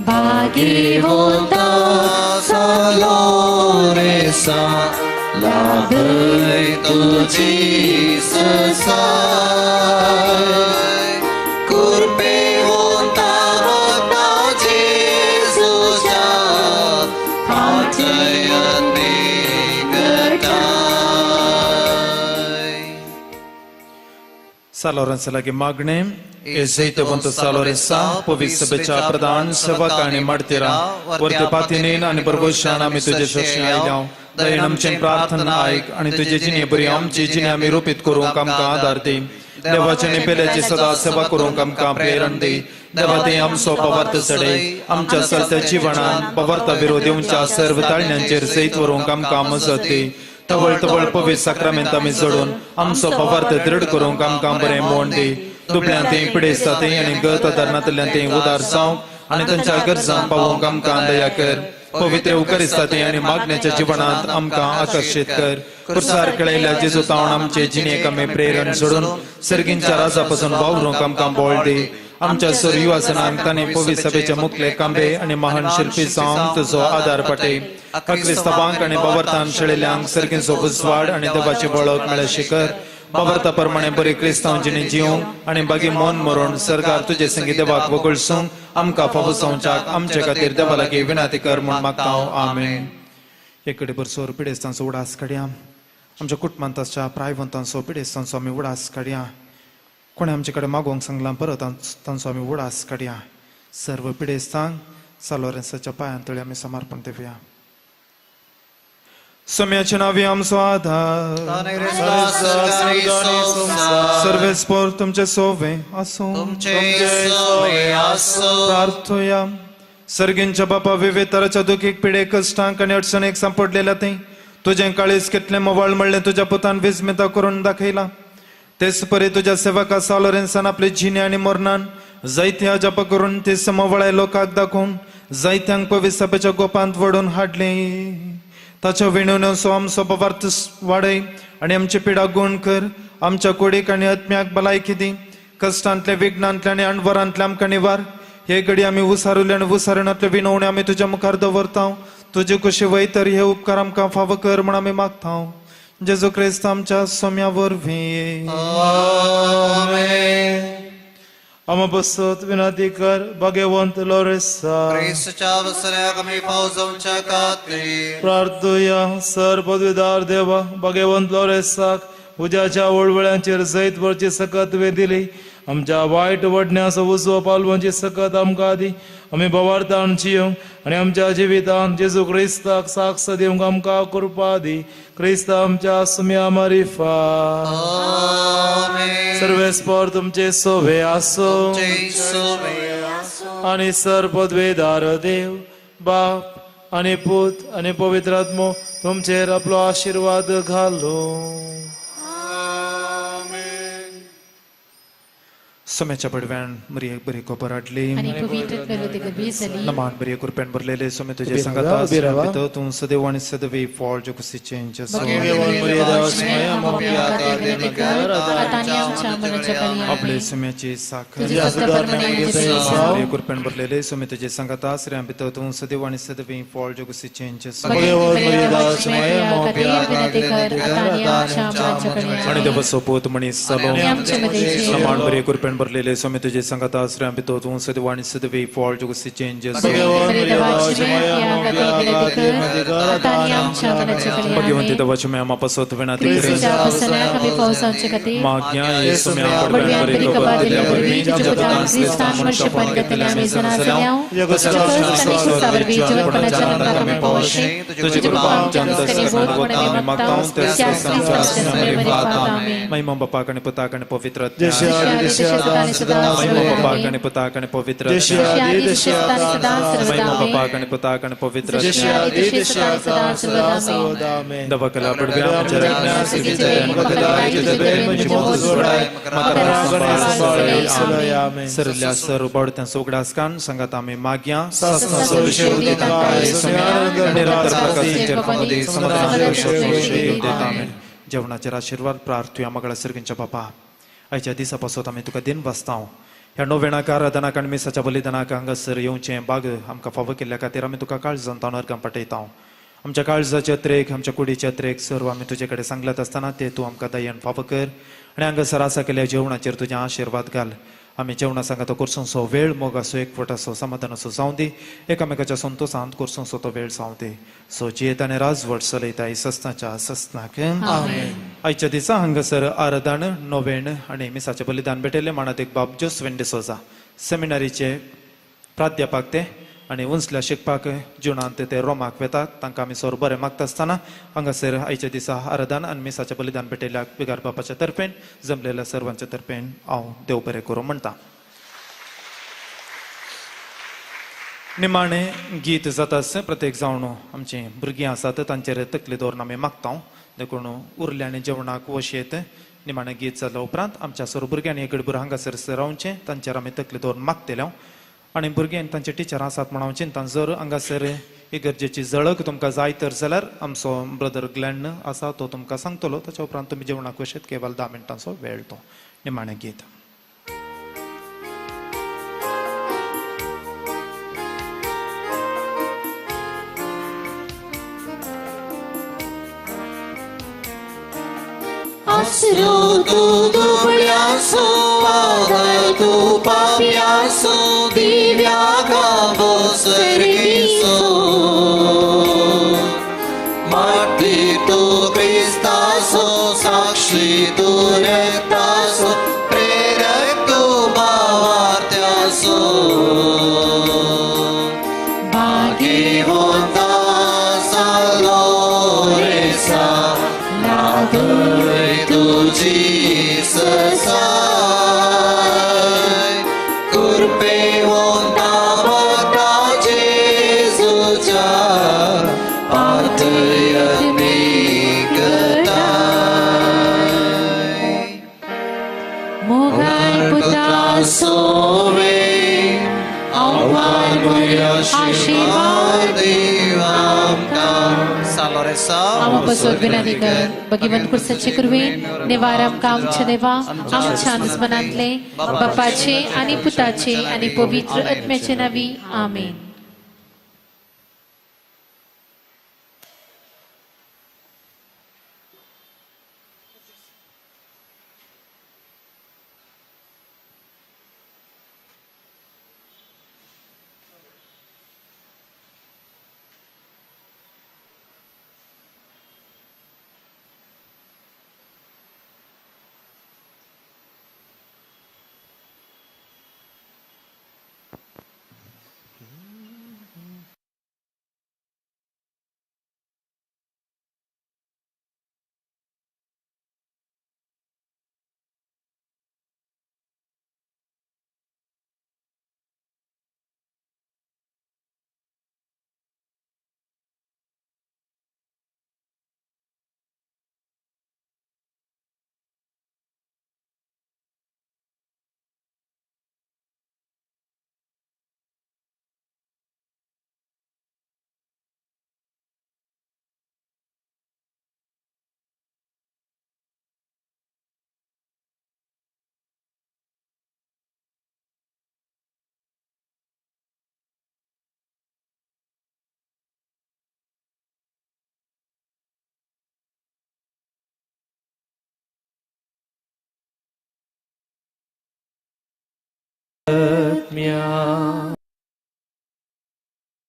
भाग्यवंता सालोरेसा लाभय तुझी ससाय, कृपेवंता भक्ता जेजूच्या हातयन निकटाय. सालोरेंसा लागीं मागणें. जैतवंत सालोरेंसा, पवित्र सभेच्या प्रधान सेवक आनी माडतेरा वरते पातीनेन आनी बरगोशान आमी तुजे शरशीं आयल्या. दयेन आमचें प्रार्थना आयक आनी तुजे जिणे बरी आमची जिणे आमी रोपीत करूंक आमकां आदार दी. देवाचे आनी पेल्याची सदा सेवा करूंक आमकां प्रेरण दी. देवा ते आमचो पवार्थ चडय, आमच्या चलत्या जिवनान पवार्था विरोध येवच्या सर्व ताळण्यांचेर जैत व्हरूंक आमकां मजत दी. तवळ तवळ पवित्र साक्रामेंत आमी जोडून आमचो पवार्थ दृढ करूंक आमकां बरें मोण दी. दुबळ्यांत पिडेस्तांत आनी गत आदारनातल्यान ते उदार जावंक आनी तांच्या गरजांक पावोवंक आमकां दया कर. पवित्र उकरिस्तांत आनी मागण्याच्या जिवनांत आमकां आकर्शीत कर. कुर्सार केळयल्या जेजू तावन आमचे जिणेक आमी प्रेरण सोडून सर्गींच्या राजा पासून वावरूंक आमकां बळ दी. आमच्या सर युवासनांक तांणी पवित्र सभेचे मुखले कांबे आनी महान शिल्पी जावंक तुजो आदार पाटे. क्रिस्तावांक आनी बावर्तान शेळिल्ल्यांक सर्गींचो उजवाड आनी देवाची वळख मेळ्ळे शिकर. बावर्ता प्रमाणे बरी क्रिस्तांव जिणे जिवंक आनी बागी मन मरून सरकार तुजे संगी देवाक वगळसूंक आमकां फावो जावच्याक आमचे खातीर देवा लागीं विनंती कर म्हूण मागता हांव. आमेन. एकडे बरसोर पिडेस्तांचो उडास काडया. आमच्या कुटुंबांत प्रायवंतांचो पिडेस्तांचो आमी उडास काडया. कोणें आमचे कडेन मागोवंक सांगलां परत तांचो आमी उडास काडया. सर्व पिडेस्तांक सालोरेंसाच्या पांयां तळी आमी समर्पण दिवया. सम्याचे नावे आमचो आधार, सर्वेस्पोर तुमचे सोवे आसूं. प्रार्थुया. सर्गींच्या बापा, विविध तराच्या दुखीक पिडे कश्टांक आनी अडचणीक सांपडलेल्या ते तुजें काळीज कितलें मोवाळ म्हणलें तुज्या पुतान विस्मिता करून दाखयला. तेच परी तुज्या सेवका सालोरेंसान आपले जिणे आनी मरणान जायते अजाप करून ते समवळाय लोकांक दाखोवन जायत्यांक पवित्र सभेच्या गोपांत वडून हाडले. ताच्या विणवण्याचो आमचो पवार्थ वाडय आनी आमची पिडा गुण कर. आमच्या कुडीक आनी आत्म्याक भलायकी दी. कश्टांतले विघ्नांतले आनी अणवरांतले आमकां निवार. हे घडी आमी उसारुले आनी उसारणांतले विनवणे आमी तुज्या मुखार दवरता. तुजे कुशी वयतर हे उपकार आमकां फावो कर म्हण आमी मागता. जेजू क्रिस्त आमच्या सोम्या वरवीं. आमा बसत विनंती कर भाग्यवंत लोरेसा. क्रिस्तच्या वसऱ्याक आमी फाव जावच्या खातीर प्रार्थुया. सर पदवीदार देवा, भाग्यवंत लोरेसाक उज्याच्या वळवळ्यांचेर जैत भरची सकत तुवें दिली. आमच्या वायट वडण्याचो उजवो पालवांची सकत आमकां दी. आमी भवार्थान जियोंक आनी आमच्या जिवितान जेजू क्रिस्ताक साक्ष दिवंक आमकां कृपा दी. क्रिस्त आमच्या सुम्या मारिफा. सर्वेस्पर तुमचे सोवे आसो. आनी सर पदवेदार देव बाप आनी पूत आनी पवित्र आत्मो तुमचेर आपलो आशिर्वाद घालो. सोम्याच्या पडव्यान मरियेक बरी खबर हाडली. नमान मरिये कृपेन भरलेले सोमे तुजे सांगाता तूं सदैव आनी सदैव फळ जो कुशीचें. आपले सोम्याची साखर मरिये कृपेन भरलेले सोमे तुजे सांगाता श्रेया भितर तूं सदैव आनी सदैव फळ जो कुशीचें. आनी देवाचो पूत मनीस जालो. नमान मरिये कृपेन भरलेले सोमे तुजे सांगाता श्रेया भितर तूं सदैव आनी सदैव फळ जो कुशीचें. भगवंती देवाच्या माया पासत विनंती माग्या महिमा बापाक आनी पुताक आनी पवित्र महिमा बापाक आनी पुताक आनी पवित्र महिमा बापाक आनी पुताक आनी पवित्र दवाकला पडव्या सरल्या सर उबाडत्या सोगडासकान सांगात आमी माग्या जेवणाचेर आशिर्वाद प्रार्थुया. मगळा सर्गींच्या बापा, आयच्या दिसा पासत आमी तुका दिन वाचता. ह्या नोवेणाक आराधनाक आनी मिसाच्या बलिदानाक हांगासर येवचें बाग आमकां फावो केल्ल्या खातीर आमी तुका काळजान ताणून पाठयता. आमच्या काळजाचे त्रेक आमच्या कुडीचे त्रेक सर्व आमी तुजे कडेन सांगलात आसतना ते तूं आमकां दयेन फावो कर आनी हांगासर आसा केल्या जेवणाचेर तुजें आशिर्वाद घाल. आमी जेवणा सांगात कोर्सोंचो वेळ मोगाचो एकवटाचो समाधानाचो जावं दी. एकामेकाच्या संतोशांत कोर्सोंचो तो वेळ जावं दी. सो जियेत आनी राजवट चलयता सस्नाच्या सस्नाक. आयच्या दिसा हांगासर आराधन नोवेण आनी मिसाचें बलिदान भेटयलें मानादीक बाब जोस्वेन डिसोजा सेमिनारीचे प्राध्यापक ते आनी उंचल्या शिकपाक जुनांत ते रोमाक वेतात. तांकां आमी सोर बरें मागता आसतना हांगासर आयच्या दिसा आराधन आनी मिसाचें बलिदान भेटयल्या विगार बापाच्या तर्फेन जमलेल्या सर्वांच्या तर्फेन हांव देव बरें करूं म्हणटा. निमाणें गीत जाता आसता प्रत्येक जावन आमचीं भुरगीं आसात तांचेर तकली दवरून आमी मागता. देखून उरलें आनी जेवणाक वशेत निमाणें गीत जाल्या उपरांत आमच्या सर्व भुरग्यांनी गडबूर हांगासर रावचें तांचेर आमी तकली दवरून मागतले. आनी भुरगीं तांचे टिचर आसात म्हण हांव चिंता जर हांगासर इगर्जेची झळक तुमकां जाय तर जाल्यार आमचो ब्रदर ग्लॅन आसा तो तुमकां सांगतलो. ताच्या उपरांत तुमी जेवणाक वशेत केवल 10 मिनटांचो वेळ तो. निमाणें गीत. आसरो तूं दुबळ्यासो आदार तूं पाप्यासो दिव्या गावो सर्गीसो माटी तूं क्रिस्तासो साक्षी तूं रक्तासो प्रेरक तूं भावार्थ्यासो भाग्यवंता लोरेसा लाभय तुजी ससाय कृपेवंता वता जेजूच्या पातयत निकटाय मोगाळ पुता सोवे आव्हान आशीर्वाद देवा. आमकां सालोरेसा आमा पसोत विनंती कर भगवंत कुर्साचे कुरवेन निवार आमकां आमच्या देवा आमच्या दुस्मनांतले बापाचे आनी पुताचे आनी पवित्र आत्म्याचे नावी आमेन.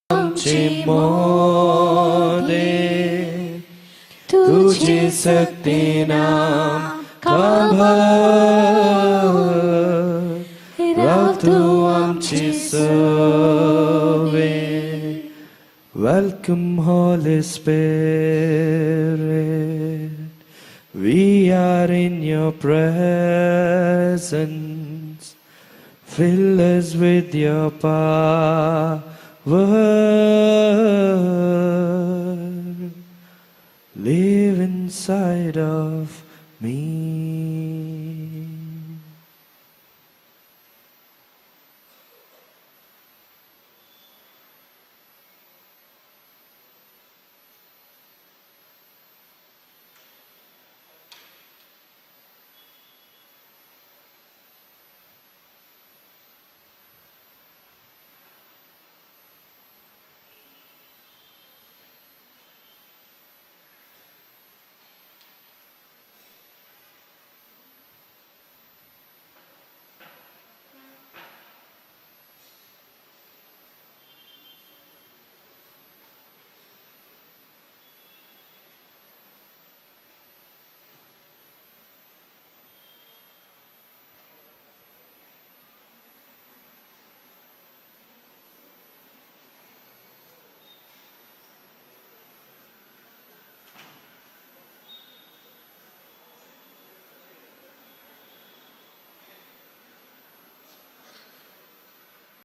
आमचे मोदे तुझी शक्ती नाम खबर राव तूं आमची सवे. Welcome Holy Spirit, we are in your presence. Fill us with your power. Live inside of